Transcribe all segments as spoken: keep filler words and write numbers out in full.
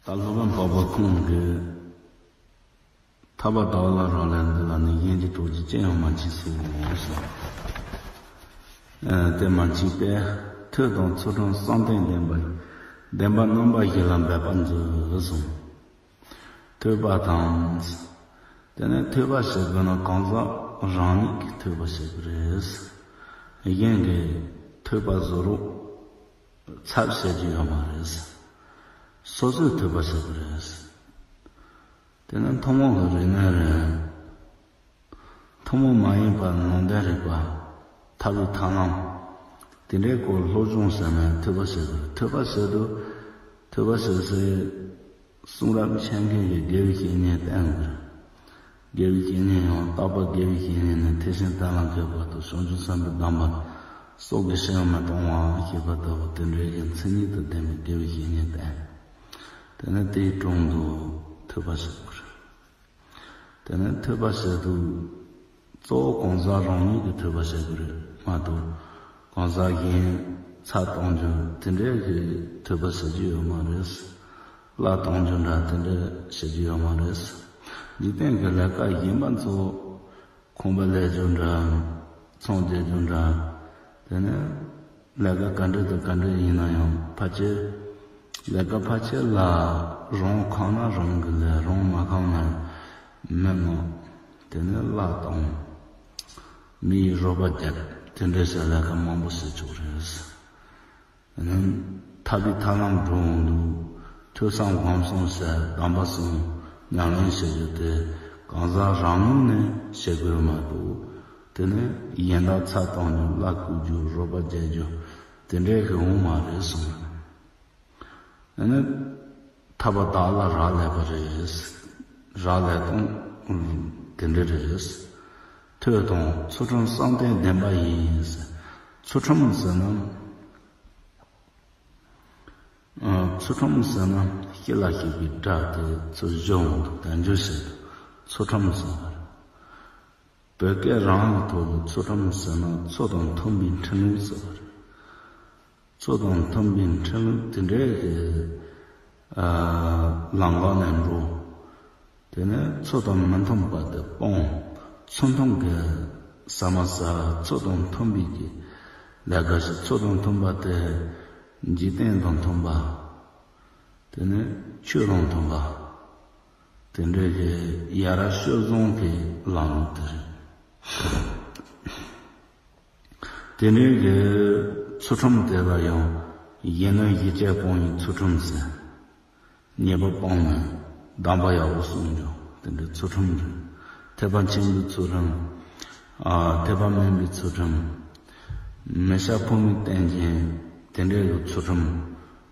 ད་སློབ་དཔོན་འཕགས་པ་ཁོང་གིས་ཐར་པ་དག་ལ་རག་ལས་འདི་ལ་ནི་གཞན་གྱི་གྲོགས་ཀྱིས་ཅི་ཡང་མ་མཆིས་སོ་གསུངས། ཨ་དེ་མ་མཆིས་པས་ཐོས་དང་ཚུལ་ཁྲིམས་བསམ་གཏན་ལྡན་པ་ཡིས། བདེན་པ་རྣམ་པ་བཞི་ལ་འབད་པར་མཛོད་གསུངས། ཐོས་པ་དང་། དེ་ནས་ཐོས་པ་ཟེར་དགོས་ན་གང་ཟག་རང་ཉིད་ཀྱིས་ཐོས་པ་ཟེར་གྱི་རེད། གཞན་གྱིས་ཐོས་པ་བཟོ་རོགས་ཚབ་བྱེད་ཀྱི་ཡོད་མ་རེད། སོ་སོས་ཐོས་པ་ཟེར་གྱི་རེད། དེ་ནས་ཐུན་མོང་གི་རིག་གནས་རེད། ཐུན་མོང་མ་ཡིན་པ་ནང་བསྟན་རིག་པ། ཐར་པའི་ཐབས་ལམ། དེ་འདྲའི་སྐོར་སློབ་སྦྱོང་ཟེར་ན་ཐོས་པ་ཟེར་དགོས། ཐོས་པ་ཟེར་དུས། ཐོས་པ་ཟེར་སའི་གསུང་རབ་འཆད་མཁན་གྱི་དགེ་བའི་བཤེས་གཉེན་བསྟེན་དགོས། དགེ་བའི་བཤེས་གཉེན་ཡང་རྟག་པར་དགེ་བའི་བཤེས་གཉེན་ནི་ཐེག་ཆེན་དོན་ལ་མཁས་པ་དང་བྱང་ཆུབ་སེམས་དཔའི་གདམས་པ་སྲོག་གི་ཕྱིར་མི་གཏོང་བ་ཞེས་པ་ལྟ་བུ་དེ་འདྲའི་གི་མཚན་ཉིད་དང་ལྡན་པའི་དགེ་བའི་བཤེས་གཉེན་བསྟེན། དེ་ནས་དེའི་དྲུང་དུ་ཐོས་པ་ཟེར་དགོས། དེ་ནས་ཐོས་པ་ཟེར་དུས། གཙོ་བོ་གང་ཟག་རང་ཉིད་ཀྱིས་ཐོས་པ་ཟེར་གྱི་རེད་མ་གཏོགས། གང་ཟག་གཞན་ཚད་གཏོང་རྒྱུ་དེ་འདྲའི་གི་ཐོས་པ་ཟེར་གྱི་ཡོད་མ་རེད། བླ་གཏོང་རྒྱུ་འདྲ་དེ་འདྲ་བྱེད་ཀྱི་ཡོད་མ་རེད། འཇིག་རྟེན་གྱི་ལས་ཀ་གཞན་པ་ཚོ། ཁང་པ་ལས་རྒྱུ་འདྲ། ཚོང་རྒྱག་རྒྱུ་འདྲ། དེ་ནས་ལས་ཀ་ག་འདྲ་དང་ག་འདྲ་ཡིན་ན་ཡང་ཕལ་ཆེར། ལས་ཀ་ཕལ་ཆེར་ལ་རང་ཁོམ་ན་རང་གི་ལས། རང་མ་ཁོམ་ན་མི་མངགས། དེ་ནས་བླ་གཏོང་། མི་ཡི་རོགས་པ་རྒྱབ། དེ་འདྲ་བྱས་ལས་ཀ་མང་པོ་བྱེད་ཆོག་རེད། ཐར་པའི་ཐབས་ལམ་འགྲོ་འོང་དུ་ཐོས་བསམ་སྒོམ་གསུམ་ཟེར་གདམས་པ་གསུམ་ཉམས་ལེན་བྱེད་རྒྱུ་དེ་གང་ཟག་རང་ངོས་ནས་བྱེད་དགོས་མ་གཏོགས། དེ་ནི་གཞན་དག་ཚད་གཏོང་རྒྱུ། བླ་བསྐོ་རྒྱུ། རོགས་པ་རྒྱག་རྒྱུ་དེ་འདྲའི་གི་འོང་མ་རེད་གསུངས། ཨ་ནི་ཐར་པ་བདག་ལ་རག་ལས་པ་རེད། རག་ལས་དང་དེ་འདྲ་རེད། ཐོས་དང་ཚུལ་ཁྲིམས་བསམ་གཏན་ལྡན་པ་ཡིས། ཚུལ་ཁྲིམས་ཟེར་ན། ཚུལ་ཁྲིམས་ཟེར་ན་སྐྱེ་ལ་སྐྱེ་བའི་དགྲ་དེ་ཚུར་གཞོལ་འོང་དུ་དལ་འབྱོར་བྱེད་དུ་ཚུལ་ཁྲིམས་ཟེར་བ་རེད། བོད་སྐད་རང་གི་ཐོག་ཏུ་ཚུལ་ཁྲིམས་ཟེར་ན་ཚུལ་དང་མཐུན་པའི་ཁྲིམས་ལུགས་ཟེར་བ་རེད། ཚུལ་དང་མཐུན་པའི་ཁྲིམས་ལུགས་དེ་འདྲའི་གི་ལམ་ཁ་ནས་འགྲོ། དེ་ནས་ཚུལ་དང་མི་མཐུན་པ་དེ་སྤོང་། ཚུལ་མཐུན་གྱི་ཟ་མ་ཟ། ཚུལ་དང་མཐུན་པའི་གི་ལས་ཀ་བྱེད། ཚུལ་དང་མཐུན་པ་དེ་འཇིག་རྟེན་དང་མཐུན་པ། དེ་ནས་ཆོས་དང་མཐུན་པ། དེ་འདྲའི་གི་ཡ་རབས་སྤྱོད་བཟང་གི་ལམ་ལུགས་དེ་རེད། དེ་འདྲའི་གི་ཚུལ་ཁྲིམས་དེ་ལ་ཡང་གཞན་གནོད་གཞི་བཅས་སྤོང་བའི་ཚུལ་ཁྲིམས་ཟེར། ཉེས་པ་སྤོང་ནས་གདམས་པ་ཡག་པོ་གསུང་རྒྱུ་དེ་འདྲའི་ཚུལ་ཁྲིམས་རེད། ཐེག་པ་ཆེན་པོའི་ཚུལ་ཁྲིམས། ཨ་ཐེག་པ་དམན་པའི་ཚུལ་ཁྲིམས། མི་སྐྱ་ཕོ་མོའི་རྟེན་ཅན་དེ་འདྲའི་གི་ཚུལ་ཁྲིམས།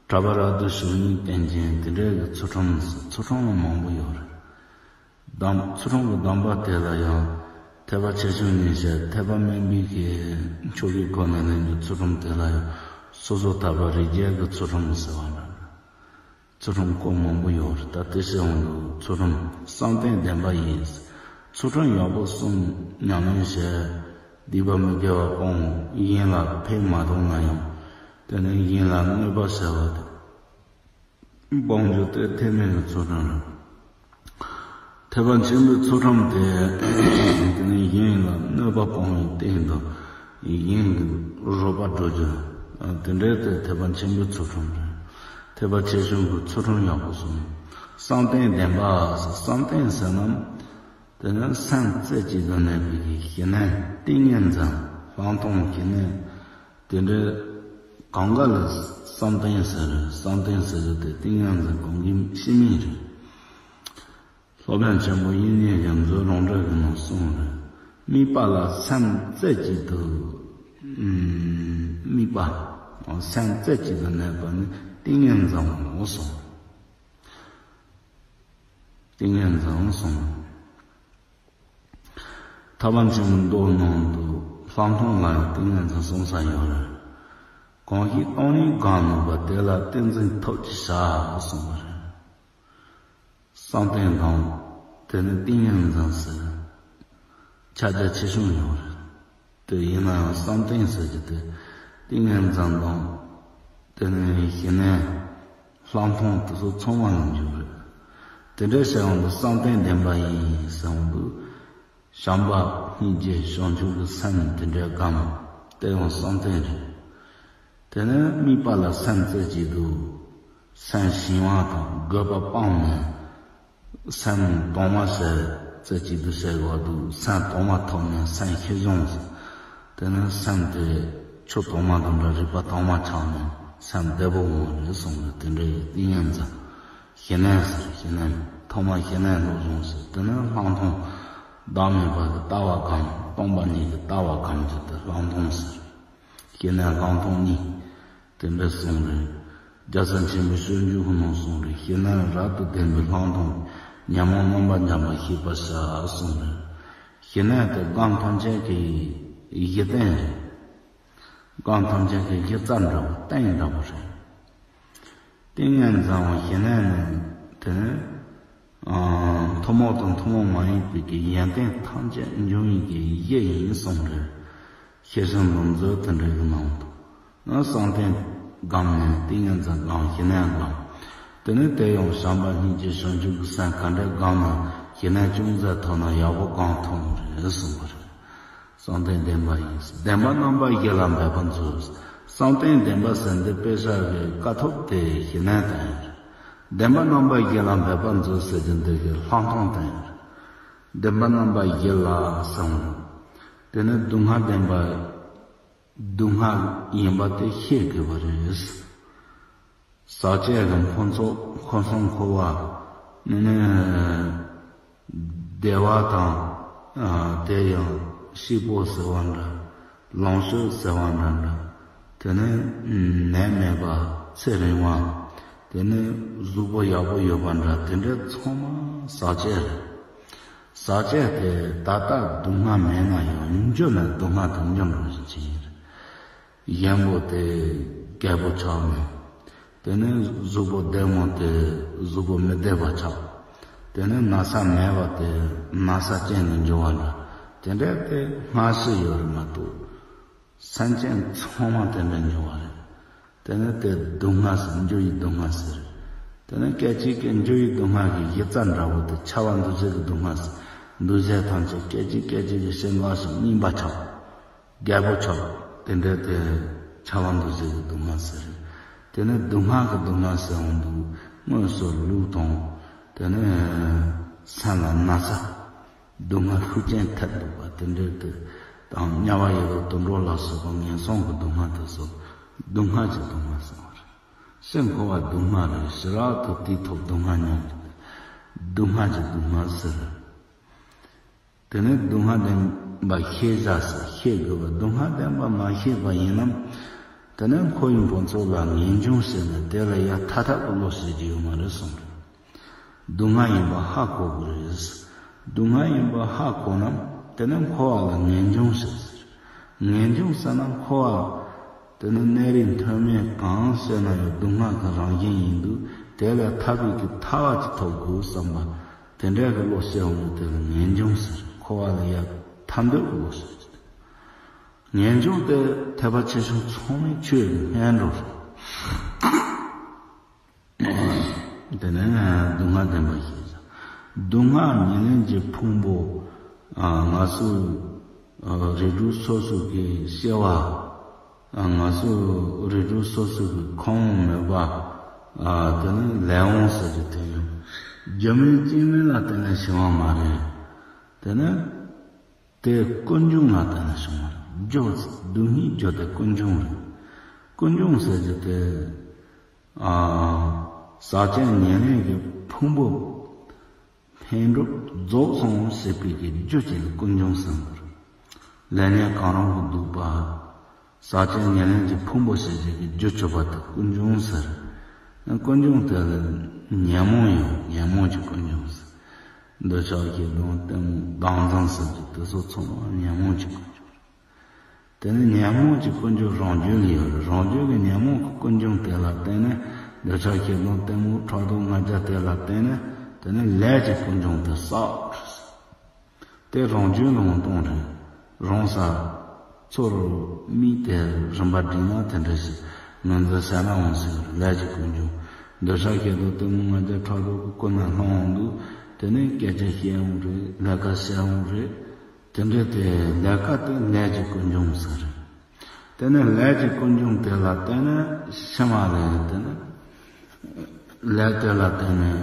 གྲྭ་པ་རབ་ཏུ་བྱུང་བའི་རྟེན་ཅན་དེ་འདྲའི་གི་ཚུལ་ཁྲིམས། ཚུལ་ཁྲིམས་ལ་མང་པོ་ཡོད་རེད། གདམས། ཚུལ་ཁྲིམས་ཀྱི་གདམས་པ་དེ་ལ་ཡང་ཐེག་པ་ཆེ་ཆུང་གཉིས་བྱས། ཐེག་པ་དམན་པའི་གི་ཆོ་གའི་སྒོ་ནས་ལེན་རྒྱུ་ཚུལ་ཁྲིམས་དེ་ལ་ཡང་སོ་སོ་ཐར་པ་རིགས་བརྒྱད་ཀྱི་ཚུལ་ཁྲིམས་ཟེར་བ་འདྲ། ཚུལ་ཁྲིམས་སྐོར་མང་པོ་ཡོད་རེད། ད་དེ་བྱས་འོང་དུ་ཚུལ་ཁྲིམས་བསམ་གཏན་ལྡན་པ་ཡིས། ཚུལ་ཁྲིམས་ཡག་པོ་གསུམ་ཉམས་ལེན་བྱས། སྡིག་པ་མི་དགེ་བ་སྤོང་། གཞན་ལ་ཕན་མ་ཐོགས་ན་ཡང་དེ་ནི་གཞན་ལ་གནོད་པ་བྱ་བ་དང་། སྤོང་རྒྱུ་དེ་ཐེག་དམན་གྱི་ཚུལ་ཁྲིམས་རེད། ཐེག་པ་ཆེན་པོའི་ཚུལ་ཁྲིམས་དེ་དེ་ནི་གཞན་ལ་གནོད་པ་སྤོང་བའི་སྟེང་དུ་གཞན་གྱི་རོགས་པ་སྒྲུབ་རྒྱུ། དེ་འདྲའི་དེ་ཐེག་པ་ཆེན་པོའི་ཚུལ་ཁྲིམས་རེད། ཐེག་པ་ཆེ་ཆུང་གི་ཚུལ་ཁྲིམས་ཡག་པོ་གསུམ། བསམ་གཏན་ལྡན་པ་ཟེར། བསམ་གཏན་ཟེར་ན། དེ་ནི་སེམས་རྩེ་གཅིག་ཏུ་གནས་པའི་གི་ཞི་གནས། ཏིང་ངེ་འཛིན། ལྷག་མཐོང་ཞི་གནས། དེ་འདྲའི་གང་ག་ལ་བསམ་གཏན་ཟེར་རེད། བསམ་གཏན་ཟེར་རྒྱུ་དེ་ཏིང་ངེ་འཛིན་གང་གི་ཤི་མིན་རེད། སློབ་དཔོན་ཆེན་པོ་དབྱིག་གཉེན་གྱི་མཛོད་རང་གྲོལ་གྱི་ནང་གསུངས་རེད། དམིགས་པ་ལ་སེམས་རྩེ་གཅིག་ཏུ་དམིགས་པ། སེམས་རྩེ་གཅིག་ཏུ་གནས་པ་ནི་ཏིང་ངེ་འཛིན་འོ་གསུངས། ཏིང་ངེ་འཛིན་གསུངས། ཐེག་པ་ཆེན་པོའི་མདོ་ནང་དུ་ལྷག་མཐོང་ལ་ཡང་ཏིང་ངེ་འཛིན་གསུངས་ས་ཡོད་རེད། གང་ཞིག་སྟོང་ཉིད་གང་ནུབ་པ། དེ་ལ་ཏིང་འཛིན་ཐོབ་ཅེས་བྱ་གསུངས་པ་རེད། བསམ་གཏན་དང་དེ་ནི་ཏིང་ངེ་འཛིན་ཟེར། ཁྱབ་རྒྱ་ཆེ་ཆུང་ཡོད་རེད། དེ་ཡིན་ན་ཡང་བསམ་གཏན་ཟེར་རྒྱུ་དེ་ཏིང་ངེ་འཛིན་དང་དེ་ནི་ཞི་གནས། ལྷག་མཐོང་དེ་ཚོ་ཚང་མ་ལ་འཇུག་རེད། དེ་འདྲ་བྱས་ཡོང་དུས་བསམ་གཏན་བདེན་པ་ཡིན་ཟེར་ཡོང་དུས། བྱམས་པ་སྙིང་རྗེ་བྱང་ཆུབ་ཀྱི་སེམས་དེ་འདྲའི་སྒོམ། དེ་ཡང་བསམ་གཏན་རེད། དེ་ནས་དམིགས་པ་ལ་སེམས་རྩེ་གཅིག་ཏུ། སེམས་ཞི་བ་དང་རྒོད་པ་སྤངས་ནས། སེམས་དྭངས་མ་ཟེར་རྩེ་གཅིག་ཏུ་ཟེར་བ་དུ་སེམས་དྭངས་མ་ཐོབ་ནས་སེམས་ཤེས་བྱུང་། དེ་ནས་སེམས་དེ་ཆུ་དྭངས་མ་དང་འདྲ་རིག་པ་དྭངས་མ་ཆགས་ནས་སེམས་བདེ་པོ་འོང་རེད་གསུངས་ནས་དེ་འདྲའི་ཏིང་ངེ་འཛིན། ཞི་གནས་ཟེར། ཞི་གནས། ཐོག་མར་ཞི་གནས་སློབ་སྦྱོང་ཟེར། དེ་ནས་ལྷག་མཐོང་། བདག་མེད་པ་གི་ལྟ་བ་སྒོམ། སྟོང་པ་ཉིད་ཀྱི་ལྟ་བ་སྒོམ་རྒྱུ་དེ་ལྷག་མཐོང་ཟེར། ཞི་གནས་ལྷག་མཐོང་གཉིས། དེ་འདྲ་གསུངས་རེད། རྒྱལ་སྲས་ཆེན་པོའི་སྤྱོད་འཇུག་གི་ནང་གསུངས་རེད། ཞི་གནས་རབ་ཏུ་ལྡན་པའི་ལྷག་མཐོང་ཉོན་མོངས་རྣམ་པར་འབྱམས་པ་ཞི་བར་བྱ་གསུངས་རེད། ཞི་གནས་དེ་སྒོམ་ཐམས་ཅད་ཀྱི་གཞི་རྟེན་རེད། སྒོམ་ཐམས་ཅད་ཀྱི་གཞི་རྩ་འདྲ་བོ་རྟེན་འདྲ་བོ་རེད། ཏིང་ངེ་འཛིན་བ་ཞི་གནས་ནི་དེ་ནི། ཨ། ཐུན་མོང་དང་ཐུན་མོང་མ་ཡིན་པའི་གི་ཡོན་ཏན་ཐམས་ཅད་འབྱུང་བའི་གི་གཞི་ཡིན་གསུངས་རེད། ཤེར་ཕྱིན་ལམ་མཛོད་དེ་འདྲ་གི་ནང་དུ། ཨ། བསམ་གཏན་སྒོམ་ནས་ཏིང་ངེ་འཛིན་སྒོམ། ཞི་གནས་སྒོམ། དེ་ནི་དེ་ཡང་བྱམས་པ་སྙིང་རྗེ་བྱང་ཆུབ་ཀྱི་སེམས་ག་འདྲ་སྒོམ་ན་ཞི་གནས་ཅུང་ཟད་ཐོབ་ན་ཡག་པོ་སྒོམ་ཐུབ་ནི་རེད་གསུངས་པ་རེད། བསམ་གཏན་བདེན་པ་ཡིན། བདེན་པ་རྣམ་པ་བཞི་ལ་འབད་པར་མཛོད། བསམ་གཏན་བདེན་པ་ཟེར་འདི་དཔེ་ཆ་གི་ཀ་ཐོག་དེ་ཞི་གནས་དང་ཡིན། བདེན་པ་རྣམ་པ་བཞི་ལ་འབད་པར་མཛོད་ཟེར་རྒྱུ་འདི་གི་ལྷག་མཐོང་དང་ཡིན། བདེན་པ་རྣམ་པ་བཞི་ལ་གསུངས། དེ་ནི་སྡུག་བསྔལ་བདེན་པ། སྡུག་བསྔལ་ཡིན་པ་དེ་ཤེས་དགོས་པ་རེད། ཟག་བཅས་ཀྱི་ཕུན་ཚོགས་འཁོར་གསུམ་འཁོར་བ་ནི། བདེ་བ་དང་། ཨ། དེ་ཡང་སྐྱིད་པོ་ཟེར་བ་འདྲ། ལོངས་སྤྱོད་ཟེར་བ་འདྲ་འདྲ། དེ་ནས་ནད་མེད་པ། ཚེ་རིང་བ། དེ་ནས་གཟུགས་པོ་ཡག་པོ་ཡོད་པ་འདྲ། དེ་འདྲ་ཚང་མ་ཟག་བཅས་རེད། ཟག་བཅས་དེ་ད་ལྟ་སྡུག་བསྔལ་མེད་ན་ཡང་མཇུག་ལ་སྡུག་བསྔལ་དུ་འགྱུར་འགྲོ་བཞིན་ཅིག་ཡིན། གཞོན་པོ་དེ་རྒད་པོ་ཆགས་ནས། དེ་ནས་གཟུགས་པོ་བདེ་མོ་དེ་གཟུགས་པོ་མི་བདེ་བ་ཆགས། དེ་ནས་ན་ཚ་མེད་པ་དེ་ན་ཚ་ཅན་དུ་འགྱུར་བ་འདྲ། དེ་འདྲ་དེ་སྔ་ཕྱི་ཡོད་རེད་མ་གཏོགས། སེམས་ཅན་ཚང་མ་དེ་འདྲ་འགྱུར་བ་རེད། དེ་ནས་དེ་སྡུག་བསྔལ་ཟེར། མཇུག་ཡི་སྡུག་བསྔལ་ཟེར། དེ་ནས་སྐད་ཅིག་གི་མཇུག་ཡི་སྡུག་བསྔལ་གྱི་གཞི་རྩ་འདྲ་བོ་དེ་འཆི་བ་འདུ་བྱེད་ཀྱི་སྡུག་བསྔལ་ཟེར། འདུ་བྱེད་ཐམས་ཅད་སྐད་ཅིག་སྐད་ཅིག་གི་ཤི་འགག་ཤིང་རྙིང་པ་ཆགས། རྒད་པོ་ཆགས། དེ་འདྲ་དེ་འཆི་བ་འདུ་བྱེད་ཀྱི་སྡུག་བསྔལ་ཟེར། དེ་ནས་སྡུག་བསྔལ་གྱི་སྡུག་བསྔལ་ཟེར་འོང་དུས་དངོས་སུ་ལུས་དང་། དེ་ནས་སེམས་ལ་ན་ཚ། སྡུག་བསྔལ་ཤུགས་ཅན་ཐེབས་འདུག་པ་དེ་འདྲའི་དེ་དང་། དམྱལ་བ་ཡི་དྭགས་དུད་འགྲོ་ལ་སོགས་པ་ངན་སོང་གི་སྡུག་བསྔལ་དེ་ཚོ་སྡུག་བསྔལ་གྱི་སྡུག་བསྔལ་ཟེར་བ་རེད། སེམས་འཁོར་བ་སྡུག་བསྔལ་རེད། ཞི་རགས་ཐོབ་དུས་ཐོབ་སྡུག་བསྔལ་མྱོང་། སྡུག་བསྔལ་གྱི་སྡུག་བསྔལ་ཟེར། དེ་ནས་སྡུག་བསྔལ་བདེན་པ་ཤེས་བྱ་ཟེར། ཤེས་དགོས་པ། སྡུག་བསྔལ་བདེན་པ་མ་ཤེས་པ་ཡིན་ནམ། དེ་ནས་འཁོར་བའི་ཕུན་ཚོགས་ལ་ངེས་འབྱུང་ཟེར་ནས་དེ་ལ་ཡ་མཐའ་དག་གི་བློ་ཤེས་ཀྱི་ཡོད་མ་རེད་གསུངས་རེད། སྡུག་བསྔལ་ཡིན་པ་ཧ་གོ་དགོས་རེད། སྡུག་བསྔལ་ཡིན་པ་ཧ་གོ་ན་དེ་ནི་འཁོར་བ་ལ་ངེས་འབྱུང་ཟེར། ངེས་འབྱུང་ཟེར་ན་འཁོར་བ་དེ་ནི་གནས་རིས་མཐོ་དམན་གང་ཟེར་ན་ཡང་སྡུག་བསྔལ་གྱི་རང་བཞིན་ཡིན་དུས་དེ་ལས་ཐར་པའི་གི་ཐར་བ་ཅིག་ཐོབ་དགོས་བསམ་པ་དེ་འདྲའི་གི་བློ་སྐྱེ་འོང་དུས་དེ་ལ་ངེས་འབྱུང་ཟེར། འཁོར་བ་ལ་ཡ་ཐར་འདོད་ཀྱི་བློ་ཟེར། ངེས་འབྱུང་དེ་ཐེག་པ་ཆེ་ཆུང་ཚང་མའི་ཆོས་ཀྱི་སྔོན་འགྲོ་རེད། དེ་ནས་སྡུག་བསྔལ་བདེན་པ་ཞེས་བྱ། སྡུག་བསྔལ་ཉེར་ལེན་གྱི་ཕུང་པོ། ཨ། ང་ཚོ། ཨ། རིགས་དྲུག་སོ་སོ་གི་སྐྱེ་བ། ཨ། ང་ཚོ་རིགས་དྲུག་སོ་སོ་གི་ཁམས་མོས་པ། ཨ། དེ་ནས་ལས་དབང་ཟེར་གྱི་དེ་ཡང་རྒྱུ་མེད་རྐྱེན་མེད་ལ་བརྟེན་ནས་བྱུང་བ་མ་རེད། དེ་ནས། དེ་ཀུན་འབྱུང་ལ་བརྟེན་ནས་བྱུང་བ་རེད། རྒྱུ། སྡུག་བསྔལ་རྒྱུ་དེ་ཀུན་འབྱུང་རེད། ཀུན་འབྱུང་ཟེར་རྒྱུ་དེ། ཨ། ཟག་བཅས་ཉེར་ལེན་གྱི་ཕུང་པོ་འཕེལ་འགྲིབ་རྫོགས་སོང་ཟེར་བའི་གི་རྒྱུ་ཅིག་ལ་ཀུན་འབྱུང་ཟེར་བ་རེད། ལས་ཉོན་གང་རུང་གི་སྡུག་པ། ཟག་བཅས་ཉེར་ལེན་གྱི་ཕུང་པོ་ཞེས་བྱ་བའི་རྒྱུ་བཅུ་པོ་དེ་ཀུན་འབྱུང་ཟེར། ཀུན་འབྱུང་དེ་ལ་ཉོན་མོངས་ཡོད། ཉོན་མོངས་ཀྱི་ཀུན་འབྱུང་ཟེར། འདོད་ཆགས་ཞེ་སྡང་གཏི་མུག་བདག་འཛིན་ཟེར་རྒྱུ་དེ་ཚོ་ཚང་མ་ཉོན་མོངས་ཀྱི་ཀུན་འབྱུང་རེད། དེ་ནི་ཉོན་མོངས་ཀྱི་ཀུན་འབྱུང་རང་རྒྱུད་ལ་ཡོད་རེད། རང་རྒྱུད་ཀྱི་ཉོན་མོངས་ཀྱི་ཀུན་འབྱུང་དེ་ལ་བརྟེན་ནས་འདོད་ཆགས་ཞེ་སྡང་གཏི་མུག་ཕྲག་དོག་ང་རྒྱལ་དེ་ལ་བརྟེན་ནས་དེ་ནི་ལས་ཀྱི་ཀུན་འབྱུང་དེ་བསགས། དེ་རང་རྒྱུད་ལ་འོང་སྟངས་རེད། རང་ས་ཚུར་དམིགས་ཏེ་རིམ་པ་བསྒྲིགས་ན་དེ་འདྲ་ཞིག་ངོས་འཛིན་བྱས་ན་འོང་ཟེར་བ་རེད། ལས་ཀྱི་ཀུན་འབྱུང་ འདོད་ཆགས་ཞེ་སྡང་གཏི་མུག་ང་རྒྱལ་ཕྲག་དོག་གི་ཀུན་ནས་བསླངས་འོང་དུས། དེ་ནས་སྐད་ཆ་བཤད་འོང་རེད། ལས་ཀ་བྱས་འོང་རེད། དེ་འདྲ་དེ་ལས་ཀ་དེ་ལས་ཀྱི་ཀུན་འབྱུང་ཟེར་རེད། དེ་ནས་ལས་ཀྱི་ཀུན་འབྱུང་དེ་ལ་བརྟེན་ནས་ཕྱི་མ་ལས་དེ་ནས་ལས་དེ་ལ་བརྟེན་ནས་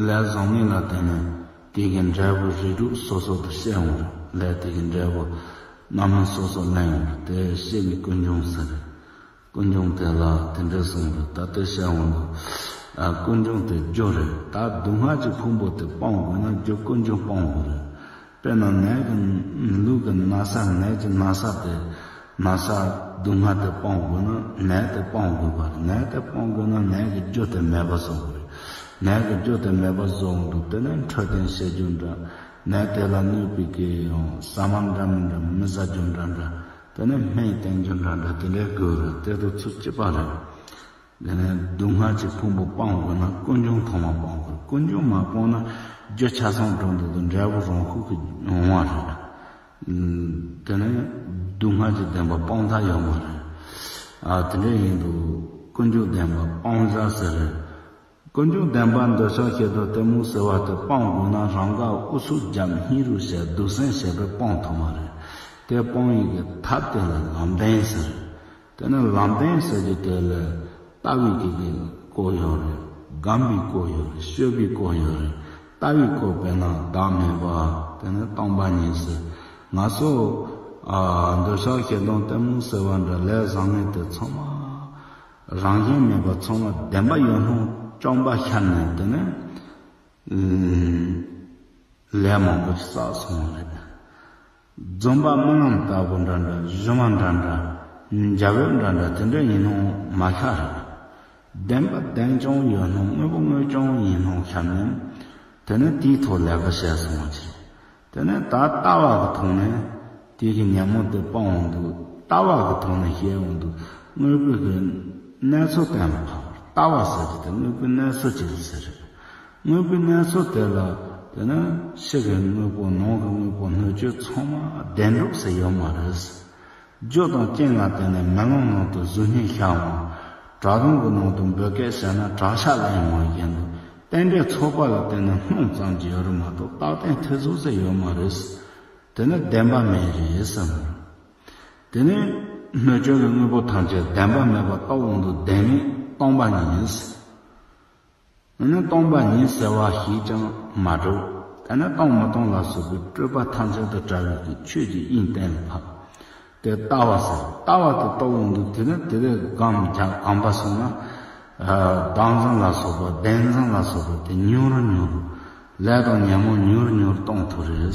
ལས་བཟང་ངན་ལ་བརྟེན་ནས་དེ་གི་འབྲས་བུ་རིགས་དྲུག་སོ་སོ་དུ་བཤད་འོང་རེད། ལས་དེ་གི་འབྲས་བུ་རྣམ་སྨིན་སོ་སོ་ལེན་འོང་རེད། དེ་བཤད་ནི་ཀུན་འབྱུང་ཟེར་རེད། ཀུན་འབྱུང་དེ་ལ་དེ་འདྲ་གསུངས་རེད། ད་ལྟ་བཤད་འོང་དུས། ཨ། ཀུན་འབྱུང་དེ་རྒྱུ་རེད། ད་སྡུག་བསྔལ་གྱི་ཕུང་པོ་དེ་སྤང་དགོས་ན་རྒྱུ་ཀུན་འབྱུང་སྤང་དགོས་རེད། དཔེར་ན་ནད་ཀྱི་ལུས་ཀྱི་ན་ཚ། ནད་ཀྱི་ན་ཚ་དེ། ན་ཚ་སྡུག་བསྔལ་དེ་སྤང་དགོས་ན་ནད་དེ་སྤང་དགོས་པ་རེད། ནད་དེ་སྤང་དགོས་ན་ནད་ཀྱི་རྒྱུ་དེ་མེད་པ་བཟོ་དགོས་རེད། ནད་ཀྱི་རྒྱུ་དེ་མེད་པ་བཟོ་འོང་དུས་དེ་ནས་འཕྲོད་བསྟེན་བྱེད་རྒྱུ་འདྲ། ནད་དེ་ལ་གནོད་པའི་གི་ཡང་ཟ་མ་འདྲ་མི་འདྲ། མི་ཟ་རྒྱུ་འདྲ་འདྲ། དེ་ནས་སྨན་བསྟེན་རྒྱུ་འདྲ་འདྲ། དེ་འདྲའི་དགོས་རེད། དེ་དང་ཚུལ་གཅིག་པ་རེད། དེ་ནས་སྡུག་བསྔལ་གྱི་ཕུང་པོ་སྤང་དགོས་ན་ཀུན་འབྱུང་ཐོག་མ་སྤང་དགོས། ཀུན་འབྱུང་མ་སྤངས་ན་རྒྱུ་ཆ་ཚང་གྲུབ་འདུག་དང་འབྲས་བུ་རང་ཤུགས་ཀྱིས་འོང་བ་རེད། དེ་ནས་སྡུག་བསྔལ་གྱི་བདེན་པ་སྤང་ཐབས་ཡོད་མ་རེད། ཨ། དེ་འདྲ་ཡིན་དུས་ཀུན་འབྱུང་བདེན་པ་སྤང་བྱ་ཟེར་རེད། ཀུན་འབྱུང་བདེན་པ་འདོད་ཆགས་ཞེ་སྡང་གཏི་མུག་ཟེར་བ་དེ་སྤང་དགོས་ན་རང་དགར་ཨུ་ཚུགས་བརྒྱབ་སྙིང་རུས་བྱས་སྡུག་སྲན་བྱས་པས་སྤང་ཐུབ་མ་རེད། དེ་སྤོང་ཡི་གི་ཐབས་དེ་ལ་ལམ་བདེན་ཟེར། དེ་ནི་ལམ་བདེན་ཟེར་རྒྱུ་དེ་ལ་ལྟ་བའི་གི་གི་སྐོར་ཡོད་རེད། སྒོམ་པའི་སྐོར་ཡོད་རེད། སྤྱོད་པའི་སྐོར་ཡོད་རེད། ལྟ་བའི་སྐོར་དཔེར་ན་བདག་མེད་པ། དེ་ནི་སྟོང་པ་ཉིད་ཟེར། ང་ཚོ། ཨ། འདོད་ཆགས་ཞེ་སྡང་གཏི་མུག་ཟེར་བ་འདྲ་ལས་བཟང་ངན་དེ་ཚང་མ། རང་བཞིན་མེད་པ་ཚང་མ་བདེན་པ་ཡོད་སྣང་བཅོམ་པ་ཤར་ནས་དེ་ནས། ཨུམ། ལས་མང་པོ་ཞིག་བསགས་སོང་བ་རེད། རྫུན་པ་རྨི་ལམ་ལྟ་བུ་འདྲ་འདྲ། སྒྱུ་མ་འདྲ་འདྲ། འཇའ་འོད་འདྲ་འདྲ། དེ་འདྲ་ཡིན་སྣང་མ་ཤར་རེད། བདེན་པ་བདེན་རྐྱང་ཡོད་སྣང་། དངོས་པོ་དངོས་རྐྱང་ཡིན་སྣང་ཤར་ནས། དེ་ནས་དེའི་ཐོག་ལས་ཀ་བྱས་སོང་བ་ཅིག་དེ་ནས་ད་ལྟ་བ་གི་ཐོག་ནས་དེ་གི་ཉོན་མོངས་དེ་སྤང་འོང་དུས། ལྟ་བ་གི་ཐོག་ནས་བཤད་འོང་དུས་དངོས་པོའི་གི་གནས་ཚུལ་གཏན་ལ་ཕབ། ལྟ་བ་ཟེར་གྱི་དེ་དངོས་པོའི་གནས་ཚུལ་ཅིག་ཟེར་རེད། དངོས་པོའི་གནས་ཚུལ་དེ་ལ་དེ་ནི་ཕྱི་གི་དངོས་པོ་ནང་གི་དངོས་པོ་སྣོད་བཅུད་ཚང་མ་བདེན་གྲུབ་ཟེར་ཡོད་མ་རེད། རྒྱུ་དང་རྐྱེན་ལ་བརྟེན་ནས་མེ་ལོང་ནང་དུ་གཟུགས་བརྙན་ཤར་འོང་། བྲག་རྡུང་གི་ནང་དུ་འབོད་སྐད་བྱས་ན་བྲག་ཆག་ལ་ཡོང་བ་བཞིན་དུ། རྟེན་འབྲེལ་ཚོགས་པ་ལ་བརྟེན་ནས་སྣང་ཙམ་གྱི་ཡོད་རེད་མ་གཏོགས་རྟག་བརྟན་ཐེར་ཟུག་ཟེར་ཡོད་མ་རེད། དེ་ནི་བདེན་པ་མེད་རེད་བསམ། དེ་ནས་སྣོད་བཅུད་ཀྱི་དངོས་པོ་ཐམས་ཅད་བདེན་པ་མེད་པར་རྟོགས་འོང་དུས་བདེན་མེད་སྟོང་པ་ཉིད་ཡིན། དེ་ནི་སྟོང་པ་ཉིད་ཟེར་བ་ཞིག་ཀྱང་མ་གྲུབ། དེ་ནི་སྟོང་མི་སྟོང་ལ་སོགས་པའི་སྤྲོས་པ་ཐམས་ཅད་དུ་བྲལ་བའི་གི་ཆོས་ཀྱི་དབྱིངས་གཏན་ལ་ཕབ། དེ་ལྟ་བ་ཟེར། ལྟ་བ་དེ་རྟོགས་འོང་དུས་དེ་ནི་དེ་ལས་སྒོམ་རྒྱག་སྒོམ་པ་སོང་ན། ཨ། བདག་འཛིན་ལ་སོགས་པ་བདེན་འཛིན་ལ་སོགས་པ་དེ་ཉུང་རུ་ཉུང་རུ། ལས་དང་ཉོན་མོངས་ཉུང་རུ་ཉུང་རུ་གཏོང་ཐུབ་རེད།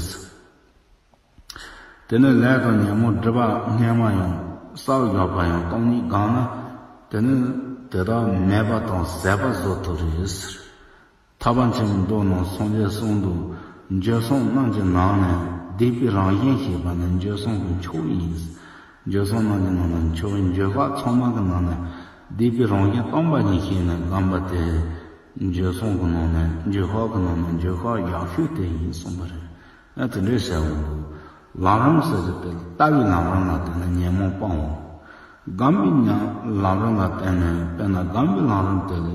དེ་ནས་ལས་དང་ཉོན་མོངས་སྒྲིབ་པ་སྔོན་མ་ཡང་བསགས་ཡོད་པ་ཡང་སྟོང་ཉིད་སྒོམ་ན། དེ་ནི་དེ་དག་མེད་པ་དང་ཟད་པ་བཟོ་ཐུབ་རེད་ཟེར། ཐར་པ་ཆེན་པོའི་མདོ་ནང་སངས་རྒྱས་གསུང་དུ། འགྱོད་སོང་རྣམས་ཀྱི་ནང་ནས་སྡིག་པའི་རང་བཞིན་ཤེས་པ་ནི་འགྱོད་སོང་གི་མཆོག་ཡིན། འགྱོད་སོང་རྣམས་ཀྱི་ནང་ནས་མཆོག་ཡིན། འགྱོད་པ་ཚང་མ་གི་ནང་ནས་སྡིག་པའི་རང་བཞིན་སྟོང་པ་ཉིད་ཤེས་ནས་སྒོམ་པ་དེ། འགྱོད་སོང་གི་ནང་ནས་འགྱོད་པ་གི་ནང་ནས་འགྱོད་པ་ཡག་ཤོས་དེ་ཡིན་གསུངས་པ་རེད། ཨ། དེ་འདྲའི་བྱ་བ་འདུག་ལམ་རིམ་ཟེར་གྱི་དེ་ལྟ་བའི་ལམ་རིམ་ལ་བརྟེན་ནས་ཉོན་མོངས་སྤང་འོང་། སྒོམ་པའི་ཉམས་ལམ་རིམ་ལ་བརྟེན་ནས། དཔེར་ན་སྒོམ་པའི་ལམ་རིམ་དེ་ལ་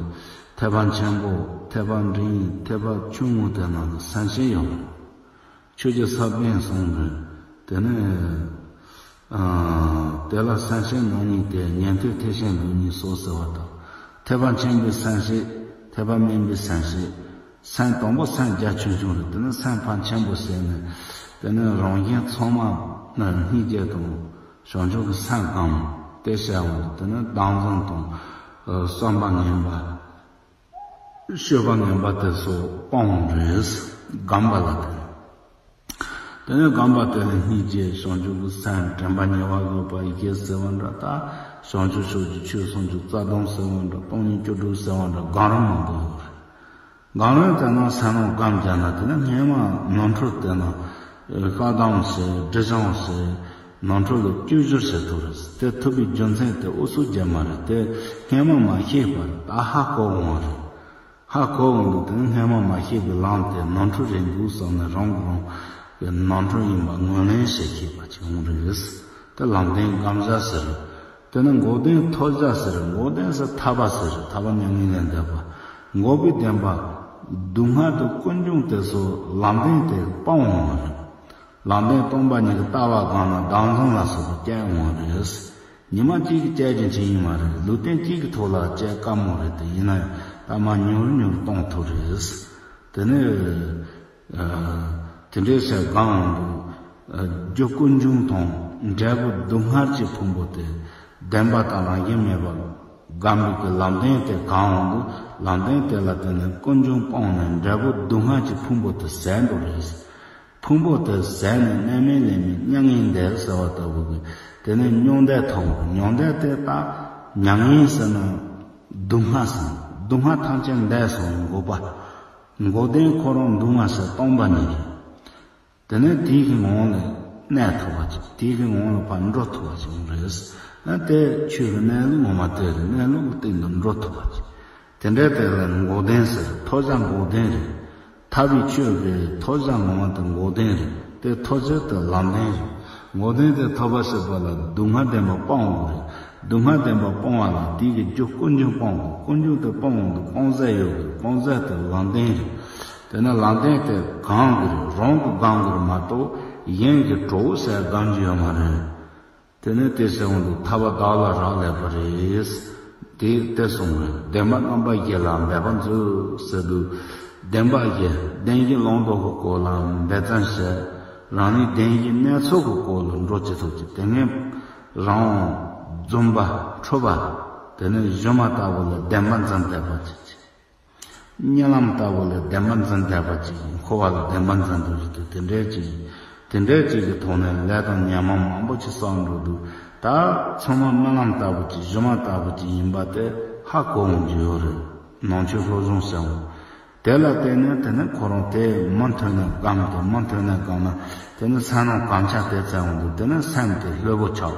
ཐེག་པ་ཆེན་པོ། ཐེག་པ་འབྲིང་། ཐེག་པ་ཆུང་ངུ་དེ་རྣམས་ལ་སེམས་བསྐྱེད་ཡོད། ཆོས་ཀྱི་ས་བོན་གསུངས་པས། དེ་ནས། ཨ། དེ་ལ་སེམས་བསྐྱེད་རྣམ་གཉིས་ཏེ། ཉན་ཐོས་ཐེག་ཆེན་ལུགས་གཉིས་སོ་ཟེར་བ་དང་། ཐེག་པ་ཆེན་པོའི་སེམས་བསྐྱེད། ཐེག་པ་དམན་པའི་སེམས་བསྐྱེད། སེམས་དང་པོ་སེམས་རྒྱ་ཆུང་ཆུང་རེད། དེ་ནས་སེམས་ཕར་ཆེན་པོ་བྱས་ནས། དེ་ནས་རང་གཞན་ཚང་མ་ལ་སྙིང་རྗེ་དང་བྱང་ཆུབ་ཀྱི་སེམས་སྒོམ། དེ་བྱས་འོང་དུས་དེ་ནས་བདག་འཛིན་དང་། ཨ། བསམ་པ་ངན་པ། སྤྱོད་པ་ངན་པ་དེ་ཚོ་སྤོང་རེད། སྒོམ་པ་ལ་བརྟེན། དེ་ནས་སྒོམ་པ་དེ་ལ་སྙིང་རྗེ། བྱང་ཆུབ་ཀྱི་སེམས། དྲན་པ་ཉེ་བར་བསྔོ་བ་ཡི་གེ་ཟེར་བ་འདྲ། ད་བྱང་ཆུབ་ཕྱོགས་ཀྱི་ཆོས་སུམ་ཅུ་རྩ་གདམས་ཟེར་བ་འདྲ། སྟོང་ཉིད་བཅུ་དྲུག་ཟེར་བ་འདྲ། སྒོམ་རིམ་མང་པོ་ཡོད་རེད། སྒོམ་རིམ་དེ་ནང་སེམས་ནང་སྒོམ་བརྒྱབ་ན། དེ་ནས་སྔོན་མ་ནོར་འཁྲུལ་དེ་ནང་བཀག་སྡོམ་བྱས། སྒྲིབ་སྦྱང་བྱས། ནོར་འཁྲུལ་ལ་བཅོས་བསྒྱུར་བྱེད་ཐུབ་རེད། དེ་ཐུབ་པའི་རྒྱུ་མཚན་དེ་ཨུ་ཚུགས་རྒྱབ་མ་རེད། དེ་སྔོན་མ་མ་ཤེས་པར་ད་ཧ་གོ་འོང་བ་རེད། ཧ་གོ་འོང་དུས་དེ་ནི་སྔོན་མ་མ་ཤེས་པའི་ལམ་དེ་ནོར་འཁྲུལ་རེད་འདུག་བསམ་ནས་རང་གིས་རང་གི་ནོར་འཁྲུལ་ཡིན་པ་ངོས་ལེན་བྱེད་ཤེས་པ་ཅིག་འོང་གི་རེད། དེ་ལམ་བདེན་སྒོམ་བྱ་ཟེར། དེ་ནི་འགོག་བདེན་ཐོབ་བྱ་ཟེར། འགོག་བདེན་ཟེར་ཐར་པ་ཟེར། ཐར་པ་མྱ་ངན་ལས་འདས་པ། འགོག་པའི་བདེན་པ། སྡུག་བསྔལ་དང་ཀུན་འབྱུང་དེ་ཚོ་ལམ་བདེན་དེ་སྤང་འོང་བ་རེད། ལམ་བདེན་སྟོང་པ་ཉིད་ཀྱི་ལྟ་བ་སྒང་ན་བདག་འཛིན་ལ་སོགས་པ་སྐྱེ་འོང་བ་རེད། ཉི་མ་གཅིག་གི་སྐྱེ་རྒྱུ་ཅིག་ཡིན་མ་རེད། ལུས་རྟེན་གཅིག་གི་ཐོག་ལ་སྐྱེ་དཀའ་མོ་རེད་དེ། ཡིན་ན་ཡང་ད་མ་ཉུང་རུ་ཉུང་རུ་གཏོང་ཐུབ་རེད། དེ་ནས། ཨ། དེ་འདྲའི་ཕྱིར་གང་འོང་དུ། ཨ། རྒྱུ་ཀུན་འབྱུང་དང་འབྲས་བུ་སྡུག་བསྔལ་གྱི་ཕུང་པོ་དེ་བདེན་པ་དང་རང་བཞིན་མེད་པ་སྒོམ་པའི་གི་ལམ་བདེན་དེ་གང་འོང་དུ། ལམ་བདེན་དེ་ལ་བརྟེན་ནས་ཀུན་འབྱུང་སྤངས་ནས་འབྲས་བུ་སྡུག་བསྔལ་གྱི་ཕུང་པོ་དེ་ཟད་འགྲོ་རེད། ཕུང་པོ་དེ་ཟད་ནས་གནས་མིན་ལས་མིན་མྱ་ངན་འདས་ཟེར་བ་ལྟ་བུ་གི། དེ་ནས་མྱང་འདས་ཐོབ། མྱང་འདས་དེ་ལྟ་མྱ་ངན་ཟེར་ན་སྡུག་བསྔལ་ཟེར། སྡུག་བསྔལ་ཐམས་ཅད་འདས་སོང་འགོག་པ། འགོག་བདེན་ཁོ་རང་སྡུག་བསྔལ་ཟེར་སྟོང་པ་ཉིད་རེད། དེ་ནས་དེའི་གི་ངང་ལ་གནས་ཐུབ་པ་ཅིག་དེའི་གི་ངང་ལ་ཕར་འགྲོ་ཐུབ་པ་ཅིག་རེད། ཨ། དེ་ཆོས་ཀྱི་གནས་ལུགས་ངོ་མ་དེ་རེད། གནས་ལུགས་ཀྱི་སྟེང་དུ་འགྲོ་ཐུབ་པ་ཅིག་དེ་འདྲའི་དེ་ལ་འགོག་བདེན་ཟེར། ཐོབ་བྱ་འགོག་བདེན་རེད། ཐར་པའི་ཆོས་ཀྱི་ཐོབ་བྱ་ངོ་མ་དེ་འགོག་བདེན་རེད། དེ་ཐོབ་བྱེད་དེ་ལམ་བདེན་རེད། འགོག་བདེན་དེ་ཐོབ་པ་ཞེས་པ་ལ་སྡུག་བསྔལ་བདེན་པ་སྤང་དགོས་རེད། སྡུག་བསྔལ་བདེན་པ་སྤོང་བ་ལ་དེའི་གི་རྒྱུ་ཀུན་འབྱུང་སྤོང་དགོས། ཀུན་འབྱུང་དེ་སྤོང་འོང་དུ་སྤོང་ཟད་ཡོད་དགོས། སྤོང་ཟད་དེ་ལམ་བདེན་རེད། དེ་ནས་ལམ་བདེན་དེ་སྒོམ་དགོས་རེད། རང་གིས་སྒོམ་དགོས་རེད་མ་གཏོགས་གཞན་གྱིས་གྲོགས་ཟེར་སྒོམ་རྒྱུ་ཡོད་མ་རེད། དེ་ནས་དེ་ཟེར་འོང་དུ་ཐར་པ་བདག་ལ་རག་ལས་པ་རེད། དེ་དེ་གསུངས་རེད། བདེན་པ་རྣམ་པ་བཞི་ལ་འབད་པ་མཛོད་ཟེར་དུས། བདེན་པ་བཞི། བདེན་བཞི་ལུང་རྟོགས་ཀྱི་སྐོར་ལ་འབད་བརྩོན་བྱེད། རང་ཉིད་བདེན་བཞིའི་གནས་ཚུལ་གྱི་སྐོར་ལ་འགྲོ་ཅི་ཐུབ་ཀྱི། དེ་ངས་རང་རྫུན་པ་འཁྲུལ་པ། དེ་ནས་སྒྱུ་མ་ལྟ་བུ་ལ་བདེན་པ་འཛིན་བསྡད་པ་ཅིག་གཉིད་ལམ་ལྟ་བུ་ལ་བདེན་པ་འཛིན་བསྡད་པ་ཅིག་འཁོར་བ་ལ་བདེན་པ་འཛིན་འདུག་ཅིག་དེ་འདྲའི་ཅིག་དེ་འདྲའི་ཅིག་གི་ཐོག་ནས་ལས་དང་ཉོན་མོངས་མང་པོ་ཅིག་བསགས་འགྲོ་འདུག་ད་ཚང་མ་རྨི་ལམ་ལྟ་བུ་ཅིག་སྒྱུ་མ་ལྟ་བུ་ཅིག་ཡིན་པ་དེ་ཧ་གོ་འོང་རྒྱུ་ཡོད་རེད། ནང་ཆོས་སློབ་སྦྱོང་བྱེད་འོང་། དེ་ལ་བརྟེན་ནས་དེ་ནས་ཁོ་རང་དེ་མུ་མཐུད་ནས་སྒོམ་དང་། མུ་མཐུད་ནས་སྒོམ་ན་དེ་ནས་སེམས་ནང་གོམས་ཆགས་དེ་བཙལ་འོང་དུས། དེ་ནས་སེམས་དེ་ལྷོད་པོ་ཆགས།